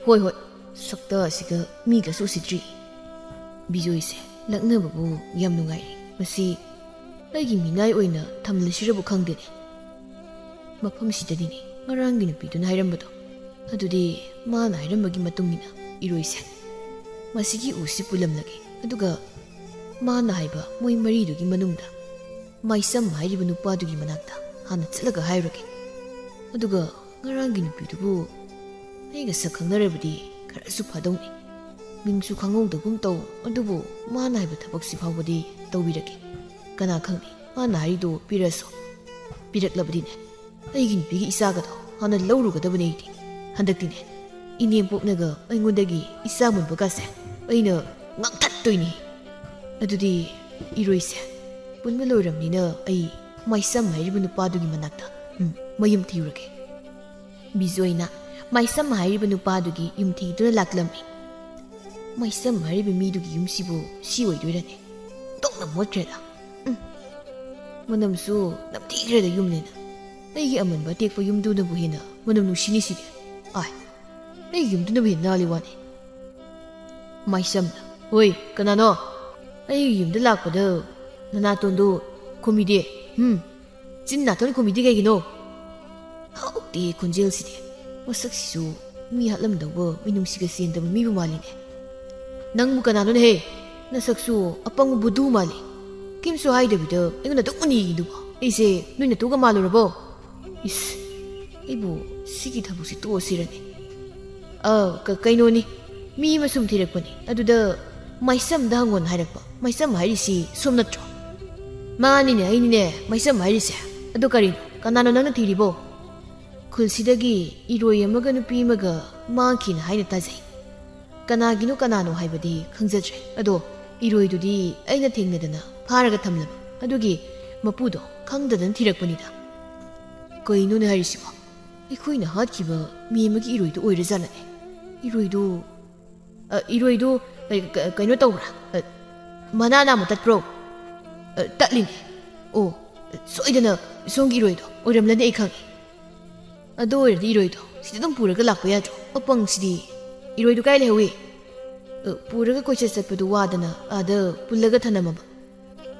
ꯍꯣꯏ, ꯍꯣꯏ, ꯁꯛꯇ ꯑꯁꯤꯒ ꯃꯤꯒꯁꯨ ꯎꯁꯤꯠꯇ꯭ꯔꯤ꯫ ꯕꯤꯖꯣꯏꯁꯦ ꯂꯛꯅꯕꯕꯨ ꯌꯥꯝ ꯅꯨꯡꯉꯥꯏꯔꯦ꯫ ꯃꯁꯤ ꯑꯩꯒꯤ ꯃꯤꯅꯥꯏ ꯑꯣꯏꯅ ꯊꯝꯂꯁꯤꯔꯕꯨ ꯈꯪꯗꯦꯅꯦ꯫ ꯃꯐꯝꯁꯤꯗꯅꯤꯅꯦ ꯉꯔꯥꯡꯒꯤ ꯅꯨꯄꯤꯗꯨꯅ ꯍꯥꯏꯔꯝꯕꯗꯣ꯫ ꯑꯗꯨꯗꯤ ꯃꯥꯅ ꯍꯥꯏꯔꯝꯕꯒꯤ ꯃꯇꯨꯡ ꯏꯟꯅ ꯏꯔꯣꯏꯁꯦ ꯃꯁꯤꯒꯤ ꯎꯁꯤ ꯄꯨꯜꯂꯝꯂꯒꯦ, ꯑꯗꯨꯒ ꯃꯥꯅ ꯍꯥꯏꯕ ꯃꯣꯏ ꯃꯔꯤꯗꯨꯒꯤ ꯃꯅꯨꯡꯗ ꯃꯥꯏꯁꯝ ꯍꯥꯏꯔꯤꯕ ꯅꯨꯄꯥꯗꯨꯒꯤ ꯃꯅꯥꯛꯇ ꯍꯥꯟꯅ ꯆꯠꯂꯒ ꯍꯥꯏꯔꯨꯔꯒꯦ꯫ ꯑꯗꯨꯒ ꯉꯔꯥꯡꯒꯤ ꯅꯨꯄꯤꯗꯨꯕꯨ ꯑꯩꯒ ꯁꯛ ꯈꯪꯅꯔꯕꯗꯤ ꯈꯔꯁꯨ ꯐꯗꯧꯅꯤ꯫ ꯃꯤꯡꯁꯨ ꯈꯪꯍꯧꯗꯒꯨꯝ ꯇꯧ, ꯑꯗꯨꯕꯨ ꯃꯥꯅ ꯍꯥꯏꯕ ꯊꯕꯛꯁꯤ ꯐꯥꯎꯕꯗꯤ ꯇꯧꯕꯤꯔꯒꯦ꯫ ꯀꯅꯥ ꯈꯪꯅꯤ, ꯃꯥꯅ ꯍꯥꯏꯔꯤꯗꯨ ꯄꯤꯔꯁꯨ꯫ ꯄꯤꯔꯛꯂꯕꯗꯤꯅꯦ, ꯑꯩꯒꯤ ꯅꯨꯄꯤꯒꯤ ꯏꯆꯥꯒꯗꯣ ꯍꯥꯟꯅ ꯂꯧꯔꯨꯒꯗꯕꯅꯦ ꯑꯩꯗꯤ꯫ ꯍꯟꯗꯛꯇꯤꯅꯦ, ꯏꯅꯦꯝꯄꯣꯛꯅꯒ ꯑꯩꯉꯣꯟꯗꯒꯤ ꯏꯆꯥ ꯃꯨꯟꯕꯒꯁꯦ ꯑꯩꯅ ꯉꯥꯛꯊꯠꯇꯣꯏꯅꯤ꯫ ꯑꯗꯨꯗꯤ ꯏꯔꯣꯏꯁꯦ ꯄꯨꯟꯕ ꯂꯣꯏꯔꯝꯅꯤꯅ ꯑꯩ ꯃꯥꯏꯁꯝ ꯍꯥꯏꯔꯤꯕ ꯅꯨꯄꯥꯗꯨꯒꯤ ꯃꯅꯥꯛꯇ, ꯎꯝ, ꯃꯌꯨꯝ ꯊꯤꯔꯨꯔꯒꯦ꯫ ꯕꯤꯖꯣꯏꯅ ꯃꯥꯏꯁꯝ ꯍꯥꯏꯔꯤꯕ ꯅꯨꯄꯥꯗꯨꯒꯤ ꯌꯨꯝ ꯊꯤꯗꯨꯅ ꯂꯥꯛꯂꯝꯃꯤ꯫ ꯃꯥꯏꯁꯝ ꯍꯥꯏꯔꯤꯕ ꯃꯤꯗꯨꯒꯤ ꯌꯨꯝꯁꯤꯕꯨ ꯁꯤ ꯑꯣꯏꯗꯣꯏꯔꯅꯦ? ꯇꯣꯛꯅ ꯃꯣꯠꯈ꯭ꯔꯦꯗ꯫ ꯎꯝ꯫ ꯃꯅꯝꯁꯨ ꯅꯝꯊꯤꯈ꯭ꯔꯦꯗ ꯌꯨꯝꯅꯦꯅ꯫ ꯑꯩꯒꯤ ꯑꯃꯟꯕ ꯑꯇꯦꯛꯄ ꯌꯨꯝꯗꯨꯅꯕꯨ ꯍꯦꯟꯅ ꯃꯅꯝ ꯅꯨꯡꯁꯤꯅꯤ ꯁꯤꯗꯤ꯫ ꯑꯥꯏ, ꯑꯩꯒꯤ ꯌꯨꯝꯗꯨꯅꯕꯨ ꯍꯦꯟꯅ ꯅꯥꯜꯂꯤ ꯋꯥꯅꯤ꯫ ꯃꯥꯏꯁꯝꯅ, "ꯍꯣꯏ, ꯀꯅꯥꯅꯣ? ꯑꯩꯒꯤ ꯌꯨꯝꯗ ꯂꯥꯛꯄꯗ ꯅꯅꯥꯇꯣꯟꯗꯣ ꯈꯨꯝꯃꯤꯗꯦ꯫ ꯎꯝ, ꯆꯤꯟ ꯅꯥꯇꯣꯟ ꯈꯨꯝꯃꯤꯗꯤ ꯀꯩꯒꯤꯅꯣ?" ꯍꯥꯎꯇꯦ ꯈꯣꯟꯖꯦꯜꯁꯤꯗꯤ꯫ ꯃꯁꯛꯁꯤꯁꯨ ꯃꯤ ꯍꯥꯠꯂꯝꯗꯧꯕ ꯃꯤꯅꯨꯡꯁꯤꯒ ꯆꯦꯟꯗꯕ ꯃꯤꯕꯨ ꯃꯥꯜꯂꯤꯅꯦ꯫ "ꯅꯪꯕꯨ ꯀꯅꯥꯅꯣꯅꯦꯍꯦ? ꯅꯁꯛꯁꯨ ꯑꯄꯪꯕ ꯕꯨꯙꯨ ꯃꯥꯜꯂꯤ꯫ ꯀꯩꯝꯁꯨ ꯍꯥꯏꯗꯕꯤꯗ ꯑꯩꯉꯣꯟꯗ ꯑꯗꯨꯛ ꯃꯨꯟꯅ ꯌꯦꯡꯉꯤꯗꯨꯕꯣ? ꯑꯩꯁꯦ ꯅꯣꯏ ꯅꯇꯨꯒ ꯃꯥꯜꯂꯨꯔꯕꯣ? ꯏꯁ, ꯑꯩꯕꯨ ꯁꯤꯒꯤ ꯊꯕꯛꯁꯤ ꯇꯣꯛꯑꯁꯤꯔꯅꯦ?" "ꯑ, ꯀ-, ꯀꯩꯅꯣꯅꯤ, ꯃꯤ ꯑꯃ ꯁꯨꯝ ꯊꯤꯔꯛꯄꯅꯤ꯫ ꯑꯗꯨꯗ ꯃꯥꯏꯁꯝꯗ ꯍꯪꯉꯣꯅ ꯍꯥꯏꯔꯛꯄ꯫ ꯃꯥꯏꯁꯝ ꯍꯥꯏꯔꯤꯁꯤ ꯁꯣꯝ ꯅꯠꯇ꯭ꯔꯣ?" "ꯃꯥꯅꯤꯅꯦ, ꯑꯩꯅꯤꯅꯦ ꯃꯥꯏꯁꯝ ꯍꯥꯏꯔꯤꯁꯦ꯫ ꯑꯗꯣ ꯀꯔꯤꯅꯣ? ꯀꯅꯥꯅꯣ ꯅꯪꯅ ꯊꯤꯔꯤꯕꯣ?" ꯈꯨꯜꯁꯤꯗꯒꯤ ꯏꯔꯣꯏ ꯑꯃꯒ ꯅꯨꯄꯤ ꯑꯃꯒ ꯃꯥꯡꯈꯤꯅ ꯍꯥꯏꯅ ꯇꯥꯖꯩ꯫ ꯀꯅꯥꯒꯤꯅꯣ ꯀꯅꯥꯅꯣ ꯍꯥꯏꯕꯗꯤ ꯈꯪꯖꯗ꯭ꯔꯦ꯫ ꯑꯗꯣ ꯏꯔꯣꯏꯗꯨꯗꯤ ꯑꯩꯅ ꯊꯦꯡꯅꯗꯅ ꯐꯥꯔꯒ ꯊꯝꯂꯕ꯫ ꯑꯗꯨꯒꯤ ꯃꯄꯨꯗꯣ ꯈꯪꯗꯗꯅ ꯊꯤꯔꯛꯄꯅꯤꯗ꯫ ꯀꯩꯅꯣꯅꯦ ꯍꯥꯏꯔꯤꯁꯤꯕꯣ? ꯑꯩꯈꯣꯏꯅ ꯍꯥꯠꯈꯤꯕ ꯃꯤ ꯑꯃꯒꯤ ꯏꯔꯣꯏꯗꯨ ꯑꯣꯏꯔꯖꯥꯠꯂꯅꯦ? ꯏꯔꯣꯏꯗꯨ, ꯑ, ꯏꯔꯣꯏꯗꯨ, ꯑ, ꯀ-, ꯀꯩꯅꯣ ꯇꯧꯕ꯭ꯔꯥ? ꯑ, ꯃꯅꯥ ꯅꯥꯝꯃ ꯇꯠꯄ꯭ꯔꯣ? ꯑ, ꯇꯠꯂꯤꯅꯦ꯫ ꯑꯣ, ꯁꯣꯏꯗꯅ ꯁꯣꯝꯒꯤ ꯏꯔꯣꯏꯗꯣ ꯑꯣꯏꯔꯝꯂꯅꯤ, ꯑꯩ ꯈꯪꯉꯦ꯫ ꯑꯗꯨ ꯑꯣꯏꯔꯗꯤ ꯏꯔꯣꯏꯗꯣ ꯁꯤꯗ ꯑꯗꯨꯝ ꯄꯨꯔꯒ ꯂꯥꯛꯄ ꯌꯥꯗ꯭ꯔꯣ? ꯑꯄꯪꯁꯤꯗꯤ꯫ ꯏꯔꯣꯏꯗꯣ ꯀꯥꯏ ꯂꯩꯍꯧꯏ? ꯑ, ꯄꯨꯔꯒ ꯀꯣꯏꯆꯠ ꯆꯠꯄꯗꯨ ꯋꯥꯗꯅ ꯑꯥꯗ ꯄꯨꯜꯂꯒ ꯊꯅꯝꯃꯕ꯫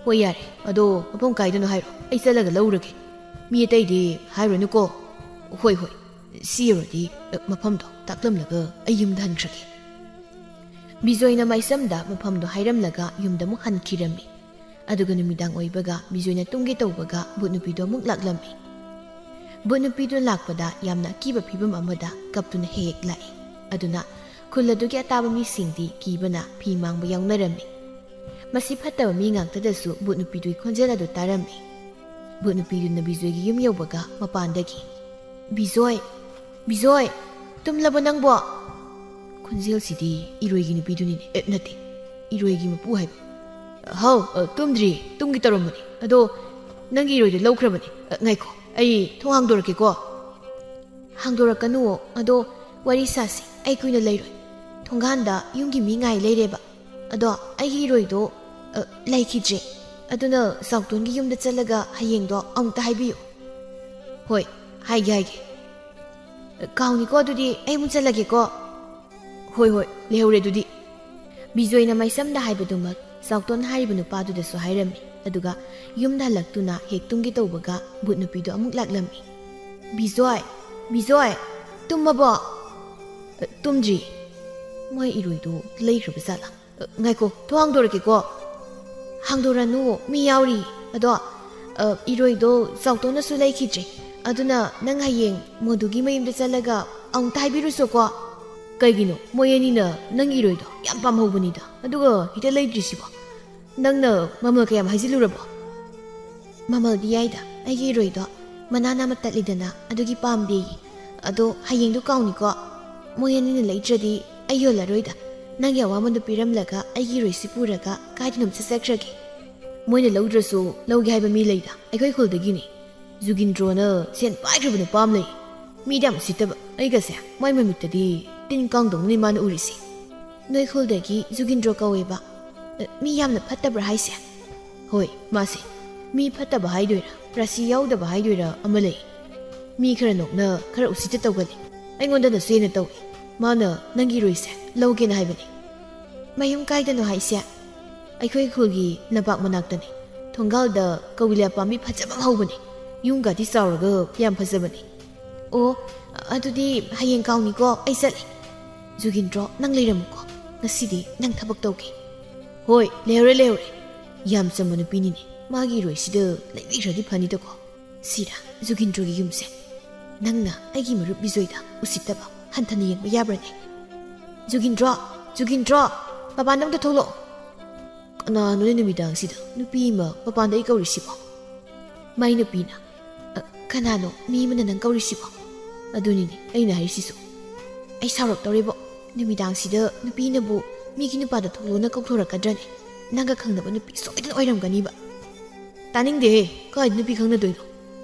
ꯍꯣꯏ, ꯌꯥꯔꯦ꯫ ꯑꯗꯣ ꯃꯐꯝ ꯀꯥꯏꯗꯅꯣ ꯍꯥꯏꯔꯣ, ꯑꯩ ꯆꯠꯂꯒ ꯂꯧꯔꯒꯦ꯫ ꯃꯤ ꯑꯇꯩꯗꯤ ꯍꯥꯏꯔꯨꯔꯅꯨꯀꯣ꯫ ꯍꯣꯏ, ꯍꯣꯏ꯫ ꯁꯤ ꯌꯧꯔꯗꯤ, ꯑ, ꯃꯐꯝꯗꯣ ꯇꯥꯛꯂꯝꯂꯒ ꯑꯩ ꯌꯨꯝꯗ ꯍꯟꯈ꯭ꯔꯒꯦ꯫ ꯕꯤꯖꯣꯏꯅ ꯃꯥꯏꯁꯝꯗ ꯃꯐꯝꯗꯣ ꯍꯥꯏꯔꯝꯂꯒ ꯌꯨꯝꯗ ꯑꯃꯨꯛ ꯍꯟꯈꯤꯔꯝꯃꯤ꯫ ꯑꯗꯨꯒ ꯅꯨꯃꯤꯗꯥꯡ ꯑꯣꯏꯕꯒ ꯕꯤꯖꯣꯏꯅ ꯇꯨꯝꯒꯦ ꯇꯧꯕꯒ ꯚꯨꯠ ꯅꯨꯄꯤꯗꯣ ꯑꯃꯨꯛ ꯂꯥꯛꯂꯝꯃꯤ꯫ ꯚꯨꯠ ꯅꯨꯄꯤꯗꯨ ꯂꯥꯛꯄꯗ ꯌꯥꯝꯅ ꯑꯀꯤꯕ ꯐꯤꯕꯝ ꯑꯃꯗ ꯀꯞꯇꯨꯅ ꯍꯦꯛ ꯍꯦꯛ ꯂꯥꯛꯏ꯫ ꯑꯗꯨꯅ ꯈꯨꯜ ꯑꯗꯨꯒꯤ ꯑꯇꯥꯕ ꯃꯤꯁꯤꯡꯗꯤ ꯀꯤꯕꯅ ꯐꯤ ꯃꯥꯡꯕ ꯌꯥꯎꯅꯔꯝꯃꯤ꯫ ꯃꯁꯤ ꯐꯠꯇꯕ ꯃꯤ ꯉꯥꯛꯇꯗꯁꯨ ꯚꯨꯠ ꯅꯨꯄꯤꯗꯨꯒꯤ ꯈꯣꯟꯖꯦꯜ ꯑꯗꯨ ꯇꯥꯔꯝꯃꯤ꯫ ꯚꯨꯠ ꯅꯨꯄꯤꯗꯨꯅ ꯕꯤꯖꯣꯏꯒꯤ ꯌꯨꯝ ꯌꯧꯕꯒ ꯃꯄꯥꯟꯗꯒꯤ, "ꯕꯤꯖꯣꯏ, ꯕꯤꯖꯣꯏ, ꯇꯨꯝꯂꯕꯣ ꯅꯪꯕꯣ?" ꯈꯣꯟꯖꯦꯜꯁꯤꯗꯤ ꯏꯔꯣꯏꯒꯤ ꯅꯨꯄꯤꯗꯨꯅꯤꯅꯦ꯫ ꯑꯦ, ꯅꯠꯇꯦ, ꯏꯔꯣꯏꯒꯤ ꯃꯄꯨ ꯍꯥꯏꯕ꯫ "ꯍꯥꯎ, ꯑ, ꯇꯨꯝꯗ꯭ꯔꯤ, ꯇꯨꯝꯒꯦ ꯇꯧꯔꯝꯕꯅꯤ꯫ ꯑꯗꯣ ꯅꯪꯒꯤ ꯏꯔꯣꯏꯗꯣ ꯂꯧꯈ꯭ꯔꯕꯅꯤ꯫ ꯑ, ꯉꯥꯏꯈꯣ, ꯑꯩ ꯊꯣꯡ ꯍꯥꯡꯗꯣꯔꯛꯀꯦꯀꯣ꯫" "ꯍꯥꯡꯗꯣꯔꯛꯀꯅꯨꯋꯣ, ꯑꯗꯣ ꯋꯥꯔꯤ ꯁꯥꯁꯤ, ꯑꯩ ꯀꯨꯏꯅ ꯂꯩꯔꯣꯏ꯫ ꯊꯣꯡꯒꯥꯟꯗ ꯌꯨꯝꯒꯤ ꯃꯤ ꯉꯥꯏ ꯂꯩꯔꯦꯕ꯫ ꯑꯗꯣ ꯑꯩꯒꯤ ꯏꯔꯣꯏꯗꯣ, ꯑ, ꯂꯩꯈꯤꯗ꯭ꯔꯦ꯫ ꯑꯗꯨꯅ ꯆꯥꯎꯇꯣꯟꯒꯤ ꯌꯨꯝꯗ ꯆꯠꯂꯒ ꯍꯌꯦꯡꯗꯣ ꯑꯃꯨꯛꯇ ꯍꯥꯏꯕꯤꯌꯨ꯫" "ꯍꯣꯏ, ꯍꯥꯏꯒꯦ, ꯍꯥꯏꯒꯦ꯫ ꯑ, ꯀꯥꯎꯅꯤꯀꯣ, ꯑꯗꯨꯗꯤ ꯑꯩ ꯑꯃꯨꯛ ꯆꯠꯂꯒꯦꯀꯣ꯫" "ꯍꯣꯏ, ꯍꯣꯏ, ꯂꯩꯍꯧꯔꯦ ꯑꯗꯨꯗꯤ꯫" ꯕꯤꯖꯣꯏꯅ ꯃꯥꯏꯁꯝꯗ ꯍꯥꯏꯕꯗꯨꯃꯛ ꯆꯥꯎꯇꯣꯟ ꯍꯥꯏꯔꯤꯕ ꯅꯨꯄꯥꯗꯨꯗꯁꯨ ꯍꯥꯏꯔꯝꯃꯤ꯫ ꯑꯗꯨꯒ ꯌꯨꯝꯗ ꯍꯜꯂꯛꯇꯨꯅ ꯍꯦꯛ ꯇꯨꯝꯒꯦ ꯇꯧꯕꯒ ꯚꯨꯠ ꯅꯨꯄꯤꯗꯣ ꯑꯃꯨꯛ ꯂꯥꯛꯂꯝꯃꯤ꯫ "ꯕꯤꯖꯣꯏ, ꯕꯤꯖꯣꯏ, ꯇꯨꯝꯃꯕꯣ?" "ꯑ, ꯇꯨꯝꯗ꯭ꯔꯤ꯫ ꯃꯣꯏ ꯏꯔꯣꯏꯗꯣ ꯂꯩꯈ꯭ꯔꯕ ꯖꯥꯠꯂꯥ? ꯑ, ꯉꯥꯏꯈꯣ, ꯊꯣꯡ ꯍꯥꯡꯗꯣꯔꯛꯀꯦꯀꯣ꯫" "ꯍꯥꯡꯗꯣꯔꯅꯨ, ꯃꯤ ꯌꯥꯎꯔꯤ꯫ ꯑꯗꯣ, ꯑ, ꯏꯔꯣꯏꯗꯣ ꯆꯥꯎꯇꯣꯟꯅꯁꯨ ꯂꯩꯈꯤꯗ꯭ꯔꯦ꯫ ꯑꯗꯨꯅ ꯅꯪ ꯍꯌꯦꯡ ꯃꯗꯨꯒꯤ ꯃꯌꯨꯝꯗ ꯆꯠꯂꯒ ꯑꯃꯨꯛꯇ ꯍꯥꯏꯕꯤꯔꯨꯁꯣꯀꯣ꯫" "ꯀꯩꯒꯤꯅꯣ? ꯃꯣꯏ ꯑꯅꯤꯅ ꯅꯪꯒꯤ ꯏꯔꯣꯏꯗꯣ ꯌꯥꯝ ꯄꯥꯝꯍꯧꯕꯅꯤꯗ, ꯑꯗꯨꯒ ꯍꯦꯛꯇ ꯂꯩꯗ꯭ꯔꯤꯁꯤꯕꯣ? ꯅꯪꯅ ꯃꯃꯜ ꯀꯌꯥꯝ ꯍꯥꯏꯖꯤꯜꯂꯨꯔꯕꯣ?" "ꯃꯃꯜꯗꯤ ꯌꯥꯏꯗ, ꯑꯩꯒꯤ ꯏꯔꯣꯏꯗꯣ ꯃꯅꯥ ꯅꯥꯝꯃ ꯇꯠꯂꯤꯗꯅ, ꯑꯗꯨꯒꯤ ꯄꯥꯝꯗꯦꯌꯦ꯫ ꯑꯗꯣ ꯍꯌꯦꯡꯗꯣ ꯀꯥꯎꯅꯤꯀꯣ꯫ ꯃꯣꯏ ꯑꯅꯤꯅ ꯂꯩꯗ꯭ꯔꯗꯤ ꯑꯩ ꯌꯣꯜꯂꯔꯣꯏꯗ꯫ ꯅꯪꯒꯤ ꯑꯋꯥꯃꯟꯗꯣ ꯄꯤꯔꯝꯂꯒ ꯑꯩꯒꯤ ꯏꯔꯣꯏꯁꯤ ꯄꯨꯔꯒ ꯀꯥꯏꯗꯅꯣꯝ ꯆꯠꯆꯈ꯭ꯔꯒꯦ꯫" "ꯃꯣꯏꯅ ꯂꯧꯗ꯭ꯔꯁꯨ ꯂꯧꯒꯦ ꯍꯥꯏꯕ ꯃꯤ ꯂꯩꯗ, ꯑꯩꯈꯣꯏ ꯈꯨꯜꯗꯒꯤꯅꯤ꯫ ꯖꯨꯒꯤꯟꯗ꯭ꯔꯣꯅ ꯁꯦꯟ ꯄꯥꯏꯈ꯭ꯔꯕ ꯅꯨꯄꯥ ꯑꯃ ꯂꯩ꯫ ꯃꯤꯗꯤ ꯌꯥꯝ ꯎꯁꯤꯠꯇꯕ, ꯑꯩꯒꯁꯦ ꯃꯥꯏ ꯃꯃꯤꯠꯇꯗꯤ ꯇꯤꯟ ꯀꯥꯡꯗꯧꯅꯅꯤ ꯃꯥꯅ ꯎꯔꯤꯁꯦ꯫" "ꯅꯣꯏ ꯈꯨꯜꯗꯒꯤ ꯖꯨꯒꯤꯟꯗ꯭ꯔꯣ ꯀꯧꯋꯦꯕ꯫ ꯑ, ꯃꯤ ꯌꯥꯝꯅ ꯐꯠꯇꯕ꯭ꯔꯥ ꯍꯥꯏꯁꯦ?" "ꯍꯣꯏ, ꯃꯥꯁꯦ ꯃꯤ ꯐꯠꯇꯕ ꯍꯥꯏꯗꯣꯏꯔꯥ, ꯔꯥꯁꯤ ꯌꯥꯎꯗꯕ ꯍꯥꯏꯗꯣꯏꯔꯥ ꯑꯃ ꯂꯩ꯫ ꯃꯤ ꯈꯔ ꯅꯣꯛꯅ, ꯈꯔ ꯎꯁꯤꯠꯇ ꯇꯧꯒꯜꯂꯤ꯫ ꯑꯩꯉꯣꯟꯗꯅꯁꯨ ꯍꯦꯟꯅ ꯇꯧꯏ꯫ ꯃꯥꯅ ꯅꯪꯒꯤ ꯏꯔꯣꯏꯁꯦ ꯂꯧꯒꯦꯅ ꯍꯥꯏꯕꯅꯤ꯫" "ꯃꯌꯨꯝ ꯀꯥꯏꯗꯅꯣ ꯍꯥꯏꯁꯦ?" "ꯑꯩꯈꯣꯏ ꯈꯨꯜꯒꯤ ꯂꯝꯄꯥꯛ ꯃꯅꯥꯛꯇꯅꯤ꯫ ꯊꯣꯡꯒꯥꯜꯗ ꯀꯧꯕꯤꯂꯥ ꯄꯥꯝꯕꯤ ꯐꯖꯕ ꯑꯃ ꯍꯧꯕꯅꯤ꯫ ꯌꯨꯝꯒꯗꯤ ꯆꯥꯎꯔꯒ ꯌꯥꯝ ꯐꯖꯕꯅꯤ꯫" ꯑꯣ, ꯑꯗꯨꯗꯤ ꯍꯌꯦꯡ ꯀꯥꯎꯅꯤꯀꯣ, ꯑꯩ ꯆꯠꯂꯦ꯫ ꯖꯨꯒꯤꯟꯗ꯭ꯔꯣ, ꯅꯪ ꯂꯩꯔꯝꯃꯨꯀꯣ, ꯉꯁꯤꯗꯤ ꯅꯪ ꯊꯕꯛ ꯇꯧꯒꯦ꯫ ꯍꯣꯏ, ꯂꯩꯍꯧꯔꯦ, ꯂꯩꯍꯧꯔꯦ꯫ ꯌꯥꯝ ꯆꯝꯕ ꯅꯨꯄꯤꯅꯤꯅꯦ, ꯃꯥꯒꯤ ꯏꯔꯣꯏꯁꯤꯗ ꯂꯩꯕꯤꯈ꯭ꯔꯗꯤ ꯐꯅꯤꯗꯀꯣ꯫ ꯁꯤꯔꯥ, ꯖꯨꯒꯤꯟꯗ꯭ꯔꯣꯒꯤ ꯌꯨꯝꯁꯦ꯫ ꯅꯪꯅ ꯑꯩꯒꯤ ꯃꯔꯨꯞ ꯕꯤꯖꯣꯏꯗ ꯎꯁꯤꯠꯇꯕ ꯍꯟꯊꯅ ꯌꯦꯡꯕ ꯌꯥꯕ꯭ꯔꯅꯦ? ꯖꯨꯒꯤꯟꯗ꯭ꯔꯣ, ꯖꯨꯒꯤꯟꯗ꯭ꯔꯣ, ꯃꯄꯥꯟꯗ ꯑꯝꯇ ꯊꯣꯛꯂꯛꯑꯣ꯫ ꯀꯅꯥꯅꯣꯅꯦ ꯅꯨꯃꯤꯗꯥꯡꯁꯤꯗ ꯅꯨꯄꯤ ꯑꯃ ꯃꯄꯥꯟꯗ ꯑꯩ ꯀꯧꯔꯤꯁꯤꯕꯣ? ꯃꯥꯏ ꯅꯨꯄꯤꯅ, "ꯑ, ꯀꯅꯥꯅꯣ ꯃꯤ ꯑꯃꯅ ꯅꯪ ꯀꯧꯔꯤꯁꯤꯕꯣ?" ꯑꯗꯨꯅꯤꯅꯦ ꯑꯩꯅ ꯍꯥꯏꯔꯤꯁꯤꯁꯨ꯫ ꯑꯩ ꯁꯥꯎꯔꯛꯇꯧꯔꯦꯕꯣ꯫ ꯅꯨꯃꯤꯗꯥꯡꯁꯤꯗ ꯅꯨꯄꯤꯅꯕꯨ ꯃꯤꯒꯤ ꯅꯨꯄꯥꯗ ꯊꯣꯛꯂꯣꯅ ꯀꯧꯊꯣꯔꯛꯀꯗ꯭ꯔꯅꯦ? ꯅꯪꯒ ꯈꯪꯅꯕ ꯅꯨꯄꯤ ꯁꯣꯏꯗꯅ ꯑꯣꯏꯔꯝꯒꯅꯤꯕ꯫ ꯇꯥꯅꯤꯡꯗꯦꯍꯦ, ꯀꯥꯏꯗ ꯅꯨꯄꯤ ꯈꯪꯅꯗꯣꯏꯅꯣ?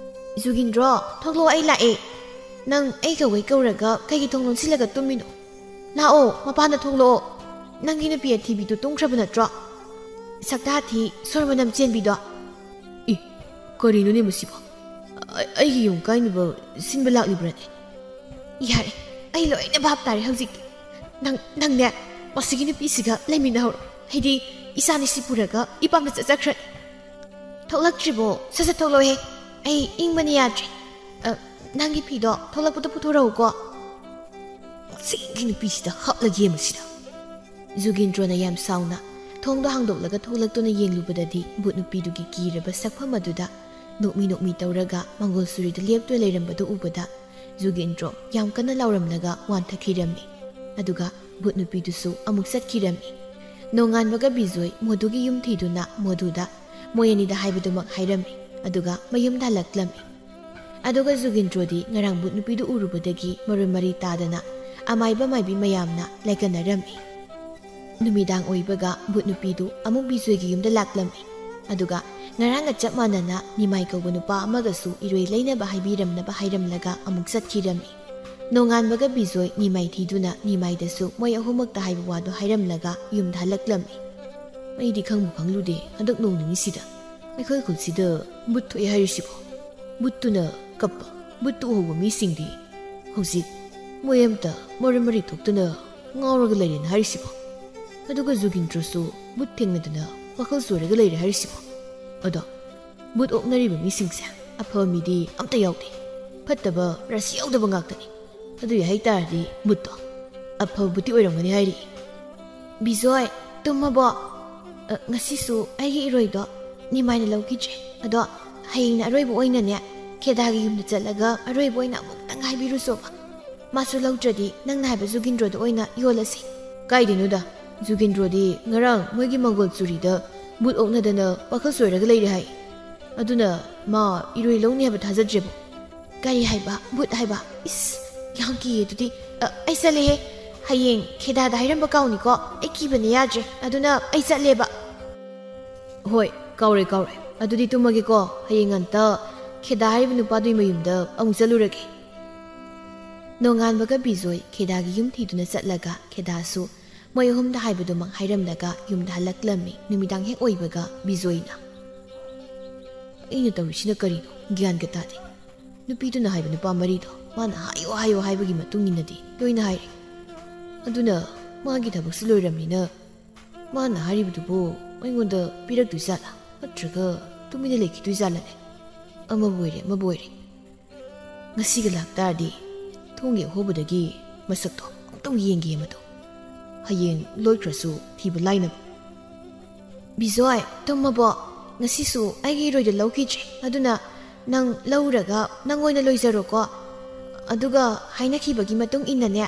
ꯖꯨꯒꯤꯟꯗ꯭ꯔꯣ, ꯊꯣꯛꯂꯛꯑꯣ, ꯑꯩ ꯂꯥꯛꯑꯦ꯫ ꯅꯪ ꯑꯩ ꯀꯧꯒꯩ ꯀꯧꯔꯒ ꯀꯩꯒꯤ ꯊꯣꯡ ꯂꯣꯟꯁꯤꯜꯂꯒ ꯇꯨꯝꯃꯤꯅꯣ? ꯂꯥꯛꯑꯣ, ꯃꯄꯥꯟꯗ ꯊꯣꯛꯂꯛꯑꯣ꯫ ꯅꯪꯒꯤ ꯅꯨꯄꯤ ꯑꯊꯤꯕꯤꯗꯨ ꯇꯨꯝꯈ꯭ꯔꯕ ꯅꯠꯇ꯭ꯔꯣ? ꯁꯛꯇꯥ ꯊꯤ, ꯁꯣꯔ ꯃꯅꯝ ꯆꯦꯟꯕꯤꯗꯣ꯫ ꯏ, ꯀꯔꯤꯅꯣꯅꯦ ꯃꯁꯤꯕꯣ? ꯑ-, ꯑꯩꯒꯤ ꯌꯨꯝ ꯀꯥꯏꯅꯕ ꯁꯤꯟꯕ ꯂꯥꯛꯂꯤꯕ꯭ꯔꯅꯦ? ꯌꯥꯔꯦ, ꯑꯩ ꯂꯣꯏꯅ ꯚꯥꯞ ꯇꯥꯔꯦ ꯍꯧꯖꯤꯛꯇꯤ꯫ ꯅꯪ, ꯅꯪꯅꯦ, ꯃꯁꯤꯒꯤ ꯅꯨꯄꯤꯁꯤꯒ ꯂꯩꯃꯤꯟꯅꯍꯧꯔꯣ꯫ ꯑꯩꯗꯤ ꯏꯆꯥꯅꯤꯁꯤ ꯄꯨꯔꯒ ꯏꯄꯥꯝꯗ ꯆꯠꯆꯈ꯭ꯔꯅꯤ꯫ ꯊꯣꯛꯂꯛꯇ꯭ꯔꯤꯕꯣ? ꯁꯠ ꯁꯠ ꯊꯣꯛꯂꯛꯑꯣꯍꯦ꯫ ꯑꯩ ꯏꯪꯕꯅ ꯌꯥꯗ꯭ꯔꯦ꯫ ꯑ, ꯅꯪꯒꯤ ꯐꯤꯗꯣ ꯊꯣꯛꯂꯛꯄꯗ ꯄꯨꯊꯣꯔꯛꯎꯀꯣ꯫ ꯃꯁꯤꯒꯤ ꯅꯨꯄꯤꯁꯤꯗ ꯍꯛꯂꯒꯦ ꯃꯁꯤꯗ꯫ ꯖꯨꯒꯤꯟꯗ꯭ꯔꯣꯅ ꯌꯥꯝ ꯁꯥꯎꯅ ꯊꯣꯡꯗꯣ ꯍꯥꯡꯗꯣꯛꯂꯒ ꯊꯣꯛꯂꯛꯇꯨꯅ ꯌꯦꯡꯂꯨꯕꯗꯗꯤ ꯚꯨꯠ ꯅꯨꯄꯤꯗꯨꯒꯤ ꯀꯤꯔꯕ ꯁꯛꯐꯝ ꯑꯗꯨꯗ ꯅꯣꯛꯃꯤ ꯅꯣꯛꯃꯤ ꯇꯧꯔꯒ ꯃꯪꯒꯣꯜꯁꯨꯔꯤꯗ ꯂꯦꯞꯇꯨꯅ ꯂꯩꯔꯝꯕꯗꯨ ꯎꯕꯗ ꯖꯨꯒꯤꯟꯗ꯭ꯔꯣ ꯌꯥꯝ ꯀꯟꯅ ꯂꯥꯎꯔꯝꯂꯒ ꯋꯥꯟꯊꯈꯤꯔꯝꯃꯤ꯫ ꯑꯗꯨꯒ ꯚꯨꯠ ꯅꯨꯄꯤꯗꯨꯁꯨ ꯑꯃꯨꯛ ꯆꯠꯈꯤꯔꯝꯃꯤ꯫ ꯅꯣꯡꯉꯥꯟꯕꯒ ꯕꯤꯖꯣꯏ ꯃꯣꯗꯨꯒꯤ ꯌꯨꯝ ꯊꯤꯗꯨꯅ ꯃꯣꯗꯨꯗ ꯃꯣꯏ ꯑꯅꯤꯗ ꯍꯥꯏꯕꯗꯨꯃꯛ ꯍꯥꯏꯔꯝꯃꯤ꯫ ꯑꯗꯨꯒ ꯃꯌꯨꯝꯗ ꯍꯜꯂꯛꯂꯝꯃꯤ꯫ ꯑꯗꯨꯒ ꯖꯨꯒꯤꯟꯗ꯭ꯔꯣꯗꯤ ꯉꯔꯥꯡ ꯚꯨꯠ ꯅꯨꯄꯤꯗꯨ ꯎꯔꯨꯕꯗꯒꯤ ꯃꯔꯣꯟ ꯃꯔꯤ ꯇꯥꯗꯅ ꯑꯃꯥꯏꯕ ꯃꯥꯏꯕꯤ ꯃꯌꯥꯝꯅ ꯂꯥꯏꯀꯠꯅꯔꯝꯃꯤ꯫ ꯅꯨꯃꯤꯗꯥꯡ ꯑꯣꯏꯕꯒ ꯚꯨꯠ ꯅꯨꯄꯤꯗꯨ ꯑꯃꯨꯛ ꯕꯤꯖꯣꯏꯒꯤ ꯌꯨꯝꯗ ꯂꯥꯛꯂꯝꯃꯤ꯫ ꯑꯗꯨꯒ ꯉꯔꯥꯡꯒ ꯆꯞ ꯃꯥꯟꯅꯅ ꯅꯤꯃꯥꯏ ꯀꯧꯕ ꯅꯨꯄꯥ ꯑꯃꯒꯁꯨ ꯏꯔꯣꯏ ꯂꯩꯅꯕ ꯍꯥꯏꯕꯤꯔꯝꯅꯕ ꯍꯥꯏꯔꯝꯂꯒ ꯑꯃꯨꯛ ꯆꯠꯈꯤꯔꯝꯃꯤ꯫ ꯅꯣꯡꯉꯥꯟꯕꯒ ꯕꯤꯖꯣꯏ ꯅꯤꯃꯥꯏ ꯊꯤꯗꯨꯅ ꯅꯤꯃꯥꯏꯗꯁꯨ ꯃꯣꯏ ꯑꯍꯨꯝꯃꯛꯇ ꯍꯥꯏꯕ ꯋꯥꯗꯨ ꯍꯥꯏꯔꯝꯂꯒ ꯌꯨꯝꯗ ꯍꯜꯂꯛꯂꯝꯃꯤ꯫ ꯑꯩꯗꯤ ꯈꯪꯕꯨ ꯈꯪꯂꯨꯗꯦ, ꯍꯟꯗꯛ ꯅꯣꯡ ꯅꯤꯅꯤꯁꯤꯗ ꯑꯩꯈꯣꯏ ꯈꯨꯜꯁꯤꯗ ꯚꯨꯠ ꯊꯣꯛꯑꯦ ꯍꯥꯏꯔꯤꯁꯤꯕꯣ꯫ ꯚꯨꯠꯇꯨꯅ ꯀꯞꯄ, ꯚꯨꯠꯇꯨ ꯎꯍꯧꯕ ꯃꯤꯁꯤꯡꯗꯤ ꯍꯧꯖꯤꯛ ꯃꯣꯏ ꯑꯝꯇ ꯃꯔꯣꯟ ꯃꯔꯤ ꯊꯣꯛꯇꯅ ꯉꯥꯎꯔꯒ ꯂꯩꯔꯦꯅ ꯍꯥꯏꯔꯤꯁꯤꯕꯣ꯫ ꯑꯗꯨꯒ ꯖꯨꯒꯤꯟꯗ꯭ꯔꯁꯨ ꯚꯨꯠ ꯊꯦꯡꯅꯗꯅ ꯋꯥꯈꯜ ꯆꯣꯏꯔꯒ ꯂꯩꯔꯦ ꯍꯥꯏꯔꯤꯁꯤꯕꯣ꯫ ꯑꯗꯣ ꯚꯨꯠ ꯑꯣꯛꯅꯔꯤꯕ ꯃꯤꯁꯤꯡꯁꯦ ꯑꯐꯕ ꯃꯤꯗꯤ ꯑꯝꯇ ꯌꯥꯎꯗꯦ꯫ ꯐꯠꯇꯕ, ꯔꯥꯁꯤ ꯌꯥꯎꯗꯕ ꯉꯥꯛꯇꯅꯤ꯫ ꯑꯗꯨꯏ ꯍꯥꯏꯇꯥꯔꯗꯤ ꯕꯨꯠꯇꯣ ꯑꯐꯕ ꯕꯨꯠꯇꯤ ꯑꯣꯏꯔꯝꯒꯅꯤ ꯍꯥꯏꯔꯤ꯫ ꯕꯤꯖꯣꯏ, ꯇꯨꯝꯃꯕꯣ? ꯑ, ꯉꯁꯤꯁꯨ ꯑꯩꯒꯤ ꯏꯔꯣꯏꯗꯣ ꯅꯤꯃꯥꯏꯅ ꯂꯧꯈꯤꯗ꯭ꯔꯦ꯫ ꯑꯗꯣ ꯍꯌꯦꯡꯅ ꯑꯔꯣꯏꯕ ꯑꯣꯏꯅꯅꯦ, ꯈꯦꯗꯥꯒꯤ ꯌꯨꯝꯗ ꯆꯠꯂꯒ ꯑꯔꯣꯏꯕ ꯑꯣꯏꯅ ꯑꯃꯨꯛꯇꯪ ꯍꯥꯏꯕꯤꯔꯨꯁꯣꯕ꯫ ꯃꯥꯁꯨ ꯂꯧꯗ꯭ꯔꯗꯤ ꯅꯪꯅ ꯍꯥꯏꯕ ꯖꯨꯒꯤꯟꯗ꯭ꯔꯣꯗꯣ ꯑꯣꯏꯅ ꯌꯣꯜꯂꯁꯤ꯫ ꯀꯥꯏꯗꯩꯅꯣꯗ, ꯖꯨꯒꯤꯟꯗ꯭ꯔꯣꯗꯤ ꯉꯔꯥꯡ ꯃꯣꯏꯒꯤ ꯃꯪꯒꯣꯜ ꯆꯨꯔꯤꯗ ꯕꯨꯠ ꯑꯣꯛꯅꯗꯅ ꯋꯥꯈꯜ ꯆꯣꯏꯔꯒ ꯂꯩꯔꯦ ꯍꯥꯏ꯫ ꯑꯗꯨꯅ ꯃꯥ ꯏꯔꯣꯏ ꯂꯧꯅꯤ ꯍꯥꯏꯕ ꯊꯥꯖꯗ꯭ꯔꯦꯕꯣ꯫ ꯀꯔꯤ ꯍꯥꯏꯕ? ꯕꯨꯠ ꯍꯥꯏꯕ? ꯏꯁ, ꯌꯥꯝ ꯀꯤꯌꯦ ꯑꯗꯨꯗꯤ꯫ ꯑ, ꯑꯩ ꯆꯠꯂꯦꯍꯦ꯫ ꯍꯌꯦꯡ ꯈꯦꯗꯥꯗ ꯍꯥꯏꯔꯝꯕ ꯀꯥꯎꯅꯤꯀꯣ꯫ ꯑꯩ ꯀꯤꯕꯅ ꯌꯥꯗ꯭ꯔꯦ꯫ ꯑꯗꯨꯅ ꯑꯩ ꯆꯠꯂꯦꯕ꯫ ꯍꯣꯏ, ꯀꯥꯎꯔꯣꯏ, ꯀꯥꯎꯔꯣꯏ꯫ ꯑꯗꯨꯗꯤ ꯇꯨꯝꯃꯒꯦꯀꯣ꯫ ꯍꯌꯦꯡ ꯉꯟꯇ ꯈꯦꯗꯥ ꯍꯥꯏꯔꯤꯕ ꯅꯨꯄꯥꯗꯨꯒꯤ ꯃꯌꯨꯝꯗ ꯑꯃꯨꯛ ꯆꯠꯂꯨꯔꯒꯦ꯫ ꯅꯣꯡꯉꯥꯟꯕꯒ ꯕꯤꯖꯣꯏ ꯈꯦꯗꯥꯒꯤ ꯌꯨꯝ ꯊꯤꯗꯨꯅ ꯆꯠꯂꯒ ꯈꯦꯗꯥꯁꯨ ꯃꯣꯏ ꯑꯍꯨꯝꯗ ꯍꯥꯏꯕꯗꯨꯃꯛ ꯍꯥꯏꯔꯝꯂꯒ ꯌꯨꯝꯗ ꯍꯜꯂꯛꯂꯝꯃꯤ꯫ ꯅꯨꯃꯤꯗꯥꯡ ꯍꯦꯛ ꯑꯣꯏꯕꯒ ꯕꯤꯖꯣꯏꯅ, "ꯑꯩꯅ ꯇꯧꯔꯤꯁꯤꯅ ꯀꯔꯤꯅꯣ? ꯒ꯭ꯌꯥꯟꯒ ꯇꯥꯗꯦ꯫ ꯅꯨꯄꯤꯗꯨꯅ ꯍꯥꯏꯕ ꯅꯨꯄꯥ ꯃꯔꯤꯗꯣ ꯃꯥꯅ ꯍꯥꯏꯌꯣ ꯍꯥꯏꯌꯣ ꯍꯥꯏꯕꯒꯤ ꯃꯇꯨꯡ ꯏꯟꯅꯗꯤ ꯂꯣꯏꯅ ꯍꯥꯏꯔꯦ꯫ ꯑꯗꯨꯅ ꯃꯥꯒꯤ ꯊꯕꯛꯁꯨ ꯂꯣꯏꯔꯝꯅꯤꯅ ꯃꯥꯅ ꯍꯥꯏꯔꯤꯕꯗꯨꯕꯨ ꯑꯩꯉꯣꯟꯗ ꯄꯤꯔꯛꯇꯣꯏ ꯖꯥꯠꯂꯥ? ꯅꯠꯇ꯭ꯔꯒ ꯇꯨꯃꯤꯟꯅ ꯂꯩꯈꯤꯗꯣꯏ ꯖꯥꯠꯂꯅꯦ? ꯑꯃꯕꯨ ꯑꯣꯏꯔꯦ, ꯑꯃꯕꯨ ꯑꯣꯏꯔꯦ꯫ ꯉꯁꯤꯒ ꯂꯥꯛꯇꯥꯔꯗꯤ ꯊꯣꯡꯒꯤ ꯑꯍꯣꯕꯗꯒꯤ ꯃꯁꯛꯇꯣ ꯑꯃꯨꯛꯇꯪ ꯌꯦꯡꯒꯦ ꯃꯗꯣ꯫ ꯍꯌꯦꯡ ꯂꯣꯏꯈ꯭ꯔꯁꯨ ꯊꯤꯕ ꯂꯥꯏꯅꯕ꯫" "ꯕꯤꯖꯣꯏ, ꯇꯨꯝꯃꯕꯣ? ꯉꯁꯤꯁꯨ ꯑꯩꯒꯤ ꯏꯔꯣꯏꯗꯣ ꯂꯧꯈꯤꯗ꯭ꯔꯦ꯫ ꯑꯗꯨꯅ ꯅꯪ ꯂꯧꯔꯒ ꯅꯪ ꯑꯣꯏꯅ ꯂꯣꯏꯖꯔꯣꯀꯣ꯫ ꯑꯗꯨꯒ ꯍꯥꯏꯅꯈꯤꯕꯒꯤ ꯃꯇꯨꯡ ꯏꯟꯅꯅꯦ,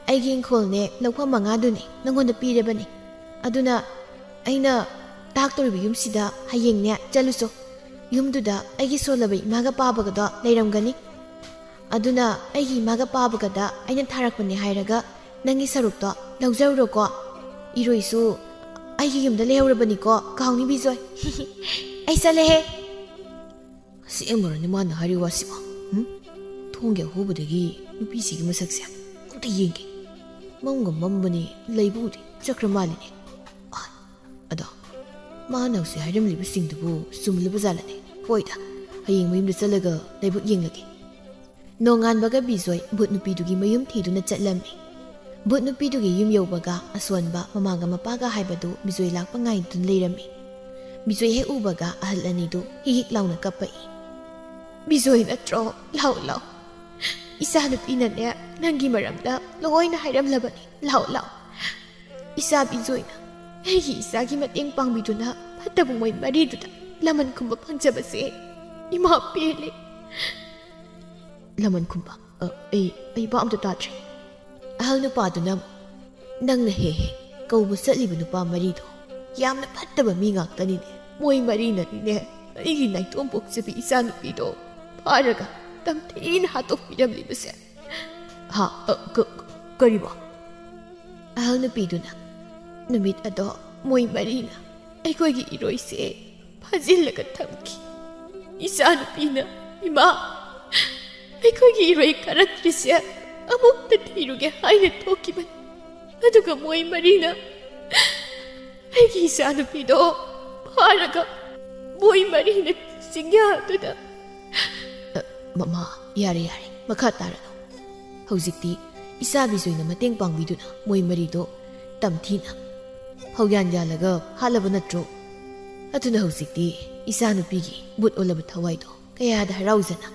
ꯑꯩꯒꯤ ꯏꯪꯈꯣꯜꯅꯦ ꯂꯧꯐꯝ ꯃꯉꯥꯗꯨꯅꯦ ꯅꯪꯉꯣꯟꯗ ꯄꯤꯔꯕꯅꯦ꯫ ꯑꯗꯨꯅ ꯑꯩꯅ ꯇꯥꯛꯇꯧꯔꯤꯕ ꯌꯨꯝꯁꯤꯗ ꯍꯌꯦꯡꯅꯦ ꯆꯠꯂꯨꯆꯣ꯫ ꯌꯨꯝꯗꯨꯗ ꯑꯩꯒꯤ ꯁꯣꯜꯂꯕ ꯏꯃꯥꯒ ꯄꯥꯕꯒꯗꯣ ꯂꯩꯔꯝꯒꯅꯤ꯫ ꯑꯗꯨꯅ ꯑꯩꯒꯤ ꯏꯃꯥꯒ ꯄꯥꯕꯒꯗ ꯑꯩꯅ ꯊꯥꯔꯛꯄꯅꯦ ꯍꯥꯏꯔꯒ ꯅꯪꯒꯤ ꯁꯔꯨꯛꯇꯣ ꯂꯧꯖꯔꯨꯔꯣꯀꯣ꯫ ꯏꯔꯣꯏꯁꯨ ꯑꯩꯒꯤ ꯌꯨꯝꯗ ꯂꯩꯍꯧꯔꯕꯅꯤꯀꯣ, ꯀꯥꯎꯅꯤ ꯕꯤꯖꯣꯏ꯫" "ꯑꯩ ꯆꯠꯂꯦꯍꯦ꯫" ꯑꯁꯦꯡꯕꯔꯅꯦ ꯃꯥꯅ ꯍꯥꯏꯔꯤ ꯋꯥꯁꯤꯕꯣ? ꯎꯝ? ꯊꯣꯡꯒꯤ ꯑꯍꯣꯕꯗꯒꯤ ꯅꯨꯄꯤꯁꯤꯒꯤ ꯃꯁꯛꯁꯦ ꯑꯝꯇ ꯌꯦꯡꯒꯦ꯫ ꯃꯝꯒ ꯃꯝꯕꯅꯤ, ꯂꯩꯕꯨꯗꯤ ꯆꯠꯈ꯭ꯔ ꯃꯥꯜꯂꯤꯅꯦ꯫ ꯑ, ꯑꯗꯣ ꯃꯥꯅ ꯍꯧꯖꯤꯛ ꯍꯥꯏꯔꯝꯂꯤꯕꯁꯤꯡꯗꯨꯕꯨ ꯆꯨꯝꯂꯕ ꯖꯥꯠꯂꯅꯦ? ꯍꯣꯏꯗ, ꯍꯌꯦꯡ ꯃꯌꯨꯝꯗ ꯆꯠꯂꯒ ꯂꯥꯏꯕꯛ ꯌꯦꯡꯂꯒꯦ꯫ ꯅꯣꯡꯉꯥꯟꯕꯒ ꯕꯤꯖꯣꯏ ꯚꯨꯠ ꯅꯨꯄꯤꯗꯨꯒꯤ ꯃꯌꯨꯝ ꯊꯤꯗꯨꯅ ꯆꯠꯂꯝꯃꯤ꯫ ꯚꯨꯠ ꯅꯨꯄꯤꯗꯨꯒꯤ ꯌꯨꯝ ꯌꯧꯕꯒ ꯑꯁꯣꯟꯕ ꯃꯃꯥꯒ ꯃꯄꯥꯒ ꯍꯥꯏꯕꯗꯨ ꯕꯤꯖꯣꯏ ꯂꯥꯛꯄ ꯉꯥꯏꯗꯨꯅ ꯂꯩꯔꯝꯃꯤ꯫ ꯕꯤꯖꯣꯏ ꯍꯦꯛ ꯎꯕꯒ ꯑꯍꯜ ꯑꯅꯤꯗꯨ ꯍꯤꯛ ꯍꯤꯛ ꯂꯥꯎꯅ ꯀꯞꯄꯛꯏ꯫ ꯕꯤꯖꯣꯏ ꯅꯠꯇ꯭ꯔꯣ? ꯂꯥꯛꯑꯣ, ꯂꯥꯛꯑꯣ꯫ ꯏꯆꯥꯅꯨꯄꯤꯅꯅꯦ, ꯅꯪꯒꯤ ꯃꯔꯝꯗ ꯂꯣꯏꯅ ꯍꯥꯏꯔꯝꯂꯕꯅꯤ꯫ ꯂꯥꯛꯑꯣ, ꯂꯥꯛꯑꯣ꯫ ꯏꯆꯥ ꯕꯤꯖꯣꯏꯅ ꯑꯩꯒꯤ ꯏꯆꯥꯒꯤ ꯃꯇꯦꯡ ꯄꯥꯡꯕꯤꯗꯨꯅ ꯐꯠꯇꯕ ꯃꯣꯏ ꯃꯔꯤꯗꯨꯗ ꯂꯃꯟ ꯈꯨꯝꯕ ꯐꯪꯖꯕꯁꯦ ꯏꯃꯥ ꯄꯦꯜꯂꯦ꯫ ꯂꯃꯟ ꯈꯨꯝꯕ? ꯑ, ꯑꯩ, ꯑꯩ ꯚꯥꯞ ꯑꯝꯇ ꯇꯥꯗ꯭ꯔꯦ꯫ ꯑꯍꯜ ꯅꯨꯄꯥꯗꯨꯅ, ꯅꯪꯅ ꯍꯦꯛ ꯍꯦꯛ ꯀꯧꯕ ꯆꯠꯂꯤꯕ ꯅꯨꯄꯥ ꯃꯔꯤꯗꯣ ꯌꯥꯝꯅ ꯐꯠꯇꯕ ꯃꯤ ꯉꯥꯛꯇꯅꯤꯅꯦ꯫ ꯃꯣꯏ ꯃꯔꯤꯅꯅꯤꯅꯦ ꯑꯩꯒꯤ ꯅꯥꯏꯇꯣꯝ ꯄꯣꯛꯆꯕꯤ ꯏꯆꯥꯅꯨꯄꯤꯗꯣ ꯐꯥꯔꯒ ꯇꯝꯊꯤꯅ ꯍꯥꯠꯇꯣꯛꯄꯤꯔꯝꯂꯤꯕꯁꯦ꯫ ꯍꯥ? ꯑ, ꯀ-, ꯀ-, ꯀꯔꯤꯕꯣ? ꯑꯍꯜ ꯅꯨꯄꯤꯗꯨꯅ, ꯅꯨꯃꯤꯠ ꯑꯗꯣ ꯃꯣꯏ ꯃꯔꯤꯅ ꯑꯩꯈꯣꯏꯒꯤ ꯏꯔꯣꯏꯁꯦ ꯐꯥꯖꯤꯜꯂꯒ ꯊꯝꯈꯤ꯫ ꯏꯆꯥꯅꯨꯄꯤꯅ, "ꯏꯃꯥ, ꯑꯩꯈꯣꯏꯒꯤ ꯏꯔꯣꯏ ꯀꯥꯔꯛꯇ꯭ꯔꯤꯁꯦ ꯑꯃꯨꯛꯇ ꯊꯤꯔꯨꯒꯦ" ꯍꯥꯏꯅ ꯊꯣꯛꯈꯤꯕꯅꯤ꯫ ꯑꯗꯨꯒ ꯃꯣꯏ ꯃꯔꯤꯅ ꯑꯩꯒꯤ ꯏꯆꯥꯅꯨꯄꯤꯗꯣ ꯐꯥꯔꯒ ꯃꯣꯏ ꯃꯔꯤꯅ ꯆꯤꯡꯌꯥꯗꯨꯗ꯫ ꯑ, ꯃꯃꯥ, ꯌꯥꯔꯦ, ꯌꯥꯔꯦ, ꯃꯈꯥ ꯇꯥꯔꯅꯨ꯫ ꯍꯧꯖꯤꯛꯇꯤ ꯏꯆꯥ ꯕꯤꯖꯣꯏꯅ ꯃꯇꯦꯡ ꯄꯥꯡꯕꯤꯗꯨꯅ ꯃꯣꯏ ꯃꯔꯤꯗꯣ ꯇꯝꯊꯤꯅ ꯐꯧꯌꯥꯟ ꯌꯥꯜꯂꯒ ꯍꯥꯠꯂꯕ ꯅꯠꯇ꯭ꯔꯣ? ꯑꯗꯨꯅ ꯍꯧꯖꯤꯛꯇꯤ ꯏꯆꯥꯅꯨꯄꯤꯒꯤ ꯕꯨꯠ ꯑꯣꯜꯂꯕ ꯊꯋꯥꯏꯗꯣ ꯀꯌꯥꯗ ꯍꯔꯥꯎꯖꯅ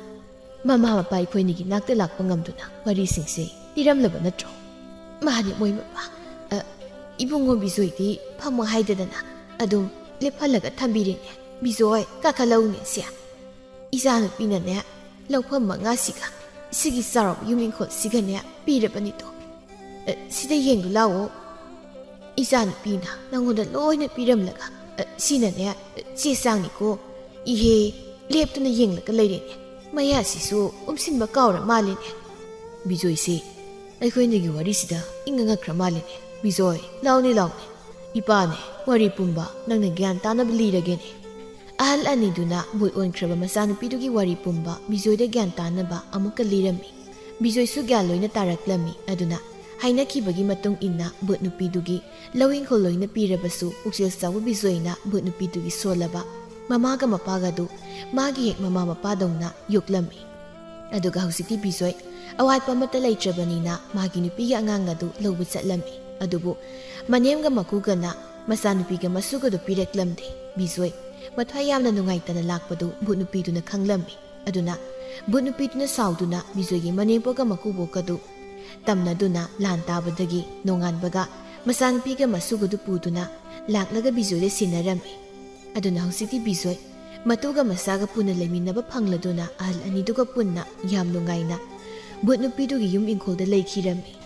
ꯃꯃꯥ ꯃꯄꯥ ꯑꯩꯈꯣꯏꯅꯤꯒꯤ ꯅꯥꯛꯇ ꯂꯥꯛꯄ ꯉꯝꯗꯨꯅ ꯋꯥꯔꯤꯁꯤꯡꯁꯦ ꯂꯤꯔꯝꯂꯕ ꯅꯠꯇ꯭ꯔꯣ? ꯃꯥꯅꯦ, ꯃꯣꯏ ꯃꯄꯥ꯫ ꯑ, ꯏꯕꯨꯡꯉꯣ ꯕꯤꯖꯣꯏꯗꯤ ꯐꯝꯃꯣ ꯍꯥꯏꯗꯗꯅ ꯑꯗꯨꯝ ꯂꯦꯞꯍꯜꯂꯒ ꯊꯝꯕꯤꯔꯦꯅꯦ꯫ ꯕꯤꯖꯣꯏ, ꯀꯥꯈꯠꯂꯛꯎꯅꯦ ꯁꯦ꯫ ꯏꯆꯥꯅꯨꯄꯤꯅꯅꯦ, ꯂꯧꯐꯝ ꯃꯉꯥꯁꯤꯒ ꯁꯤꯒꯤ ꯆꯥꯎꯔꯕ ꯌꯨꯝ ꯏꯪꯈꯣꯜꯁꯤꯒꯅꯦ ꯄꯤꯔꯕꯅꯤꯗꯣ꯫ ꯑ, ꯁꯤꯗ ꯌꯦꯡꯂꯨ ꯂꯥꯛꯑꯣ꯫ ꯏꯆꯥꯅꯨꯄꯤꯅ ꯅꯪꯉꯣꯟꯗ ꯂꯣꯏꯅ ꯄꯤꯔꯝꯂꯒ, ꯑ, ꯁꯤꯅꯅꯦ, ꯑ, ꯆꯦ ꯆꯥꯡꯅꯤꯀꯣ꯫ ꯏꯍꯦ, ꯂꯦꯞꯇꯨꯅ ꯌꯦꯡꯂꯒ ꯂꯩꯔꯦꯅꯦ꯫ ꯃꯌꯥꯁꯤꯁꯨ ꯎꯝꯁꯤꯟꯕ ꯀꯥꯎꯔ ꯃꯥꯜꯂꯦꯅꯦ꯫ ꯕꯤꯖꯣꯏꯁꯦ, ꯑꯩꯈꯣꯏꯅꯤꯒꯤ ꯋꯥꯔꯤꯁꯤꯗ ꯏꯪꯉꯉꯛꯈ꯭ꯔ ꯃꯥꯜꯂꯦꯅꯦ꯫ ꯕꯤꯖꯣꯏ, ꯂꯥꯎꯅꯦ, ꯂꯥꯎꯅꯦ꯫ ꯏꯄꯥꯅꯦ, ꯋꯥꯔꯤ ꯄꯨꯝꯕ ꯅꯪꯅ ꯒ꯭ꯌꯥꯟ ꯇꯥꯅꯕ ꯂꯤꯔꯒꯦꯅꯦ꯫ ꯑꯍꯜ ꯑꯅꯤꯗꯨꯅ ꯕꯨꯠ ꯑꯣꯟꯈ꯭ꯔꯕ ꯃꯆꯥꯅꯨꯄꯤꯗꯨꯒꯤ ꯋꯥꯔꯤ ꯄꯨꯝꯕ ꯕꯤꯖꯣꯏꯗ ꯒ꯭ꯌꯥꯟ ꯇꯥꯅꯕ ꯑꯃꯨꯛꯀ ꯂꯤꯔꯝꯃꯤ꯫ ꯕꯤꯖꯣꯏꯁꯨ ꯒ꯭ꯌꯥꯟ ꯂꯣꯏꯅ ꯇꯥꯔꯛꯂꯝꯃꯤ꯫ ꯑꯗꯨꯅ ꯍꯥꯏꯅꯈꯤꯕꯒꯤ ꯃꯇꯨꯡ ꯏꯟꯅ ꯕꯨꯠ ꯅꯨꯄꯤꯗꯨꯒꯤ ꯂꯧ ꯏꯪꯈꯣꯜ ꯂꯣꯏꯅ ꯄꯤꯔꯕꯁꯨ, ꯄꯨꯛꯆꯦꯜ ꯆꯥꯎꯕ ꯕꯤꯖꯣꯏꯅ ꯕꯨꯠ ꯅꯨꯄꯤꯗꯨꯒꯤ ꯁꯣꯜꯂꯕ ꯃꯃꯥꯒ ꯃꯄꯥꯒꯗꯨ ꯃꯥꯒꯤ ꯍꯦꯛ ꯃꯃꯥ ꯃꯄꯥꯗꯧꯅ ꯌꯣꯛꯂꯝꯃꯤ꯫ ꯑꯗꯨꯒ ꯍꯧꯖꯤꯛꯇꯤ ꯕꯤꯖꯣꯏ ꯑꯋꯥꯠꯄ ꯑꯃꯠꯇ ꯂꯩꯇ꯭ꯔꯕꯅꯤꯅ ꯃꯥꯒꯤ ꯅꯨꯄꯤꯒꯤ ꯑꯉꯥꯡ ꯑꯗꯨ ꯂꯧꯕ ꯆꯠꯂꯝꯃꯤ꯫ ꯑꯗꯨꯕꯨ ꯃꯅꯦꯝꯒ ꯃꯀꯨꯒꯅ ꯃꯆꯥꯅꯨꯄꯤꯒ ꯃꯁꯨꯒꯗꯨ ꯄꯤꯔꯛꯂꯝꯗꯦ꯫ ꯕꯤꯖꯣꯏ ꯃꯊ꯭ꯋꯥꯏ ꯌꯥꯝꯅ ꯅꯨꯡꯉꯥꯏꯇꯅ ꯂꯥꯛꯄꯗꯨ ꯕꯨꯠ ꯅꯨꯄꯤꯗꯨꯅ ꯈꯪꯂꯝꯃꯤ꯫ ꯑꯗꯨꯅ ꯚꯨꯠ ꯅꯨꯄꯤꯗꯨꯅ ꯁꯥꯎꯗꯨꯅ ꯕꯤꯖꯣꯏꯒꯤ ꯃꯅꯦꯝꯄꯣꯛꯀ ꯃꯀꯨꯕꯣꯛꯀꯗꯨ ꯇꯝꯅꯗꯨꯅ ꯂꯥꯟ ꯇꯥꯕꯗꯒꯤ ꯅꯣꯡꯉꯥꯟꯕꯒ ꯃꯆꯥꯅꯨꯄꯤꯒ ꯃꯁꯨꯒꯗꯨ ꯄꯨꯗꯨꯅ ꯂꯥꯛꯂꯒ ꯕꯤꯖꯣꯏꯗ ꯁꯤꯟꯅꯔꯝꯃꯤ꯫ ꯑꯗꯨꯅ ꯍꯧꯖꯤꯛꯇꯤ ꯕꯤꯖꯣꯏ ꯃꯇꯨꯒ ꯃꯆꯥꯒ ꯄꯨꯟꯅ ꯂꯩꯃꯤꯟꯅꯕ ꯐꯪꯂꯗꯨꯅ ꯑꯍꯜ ꯑꯅꯤꯗꯨꯒ ꯄꯨꯟꯅ ꯌꯥꯝ ꯅꯨꯡꯉꯥꯏꯅ ꯚꯨꯠ ꯅꯨꯄꯤꯗꯨꯒꯤ ꯌꯨꯝ ꯏꯪꯈꯣꯜꯗ ꯂꯩꯈꯤꯔꯝꯃꯤ꯫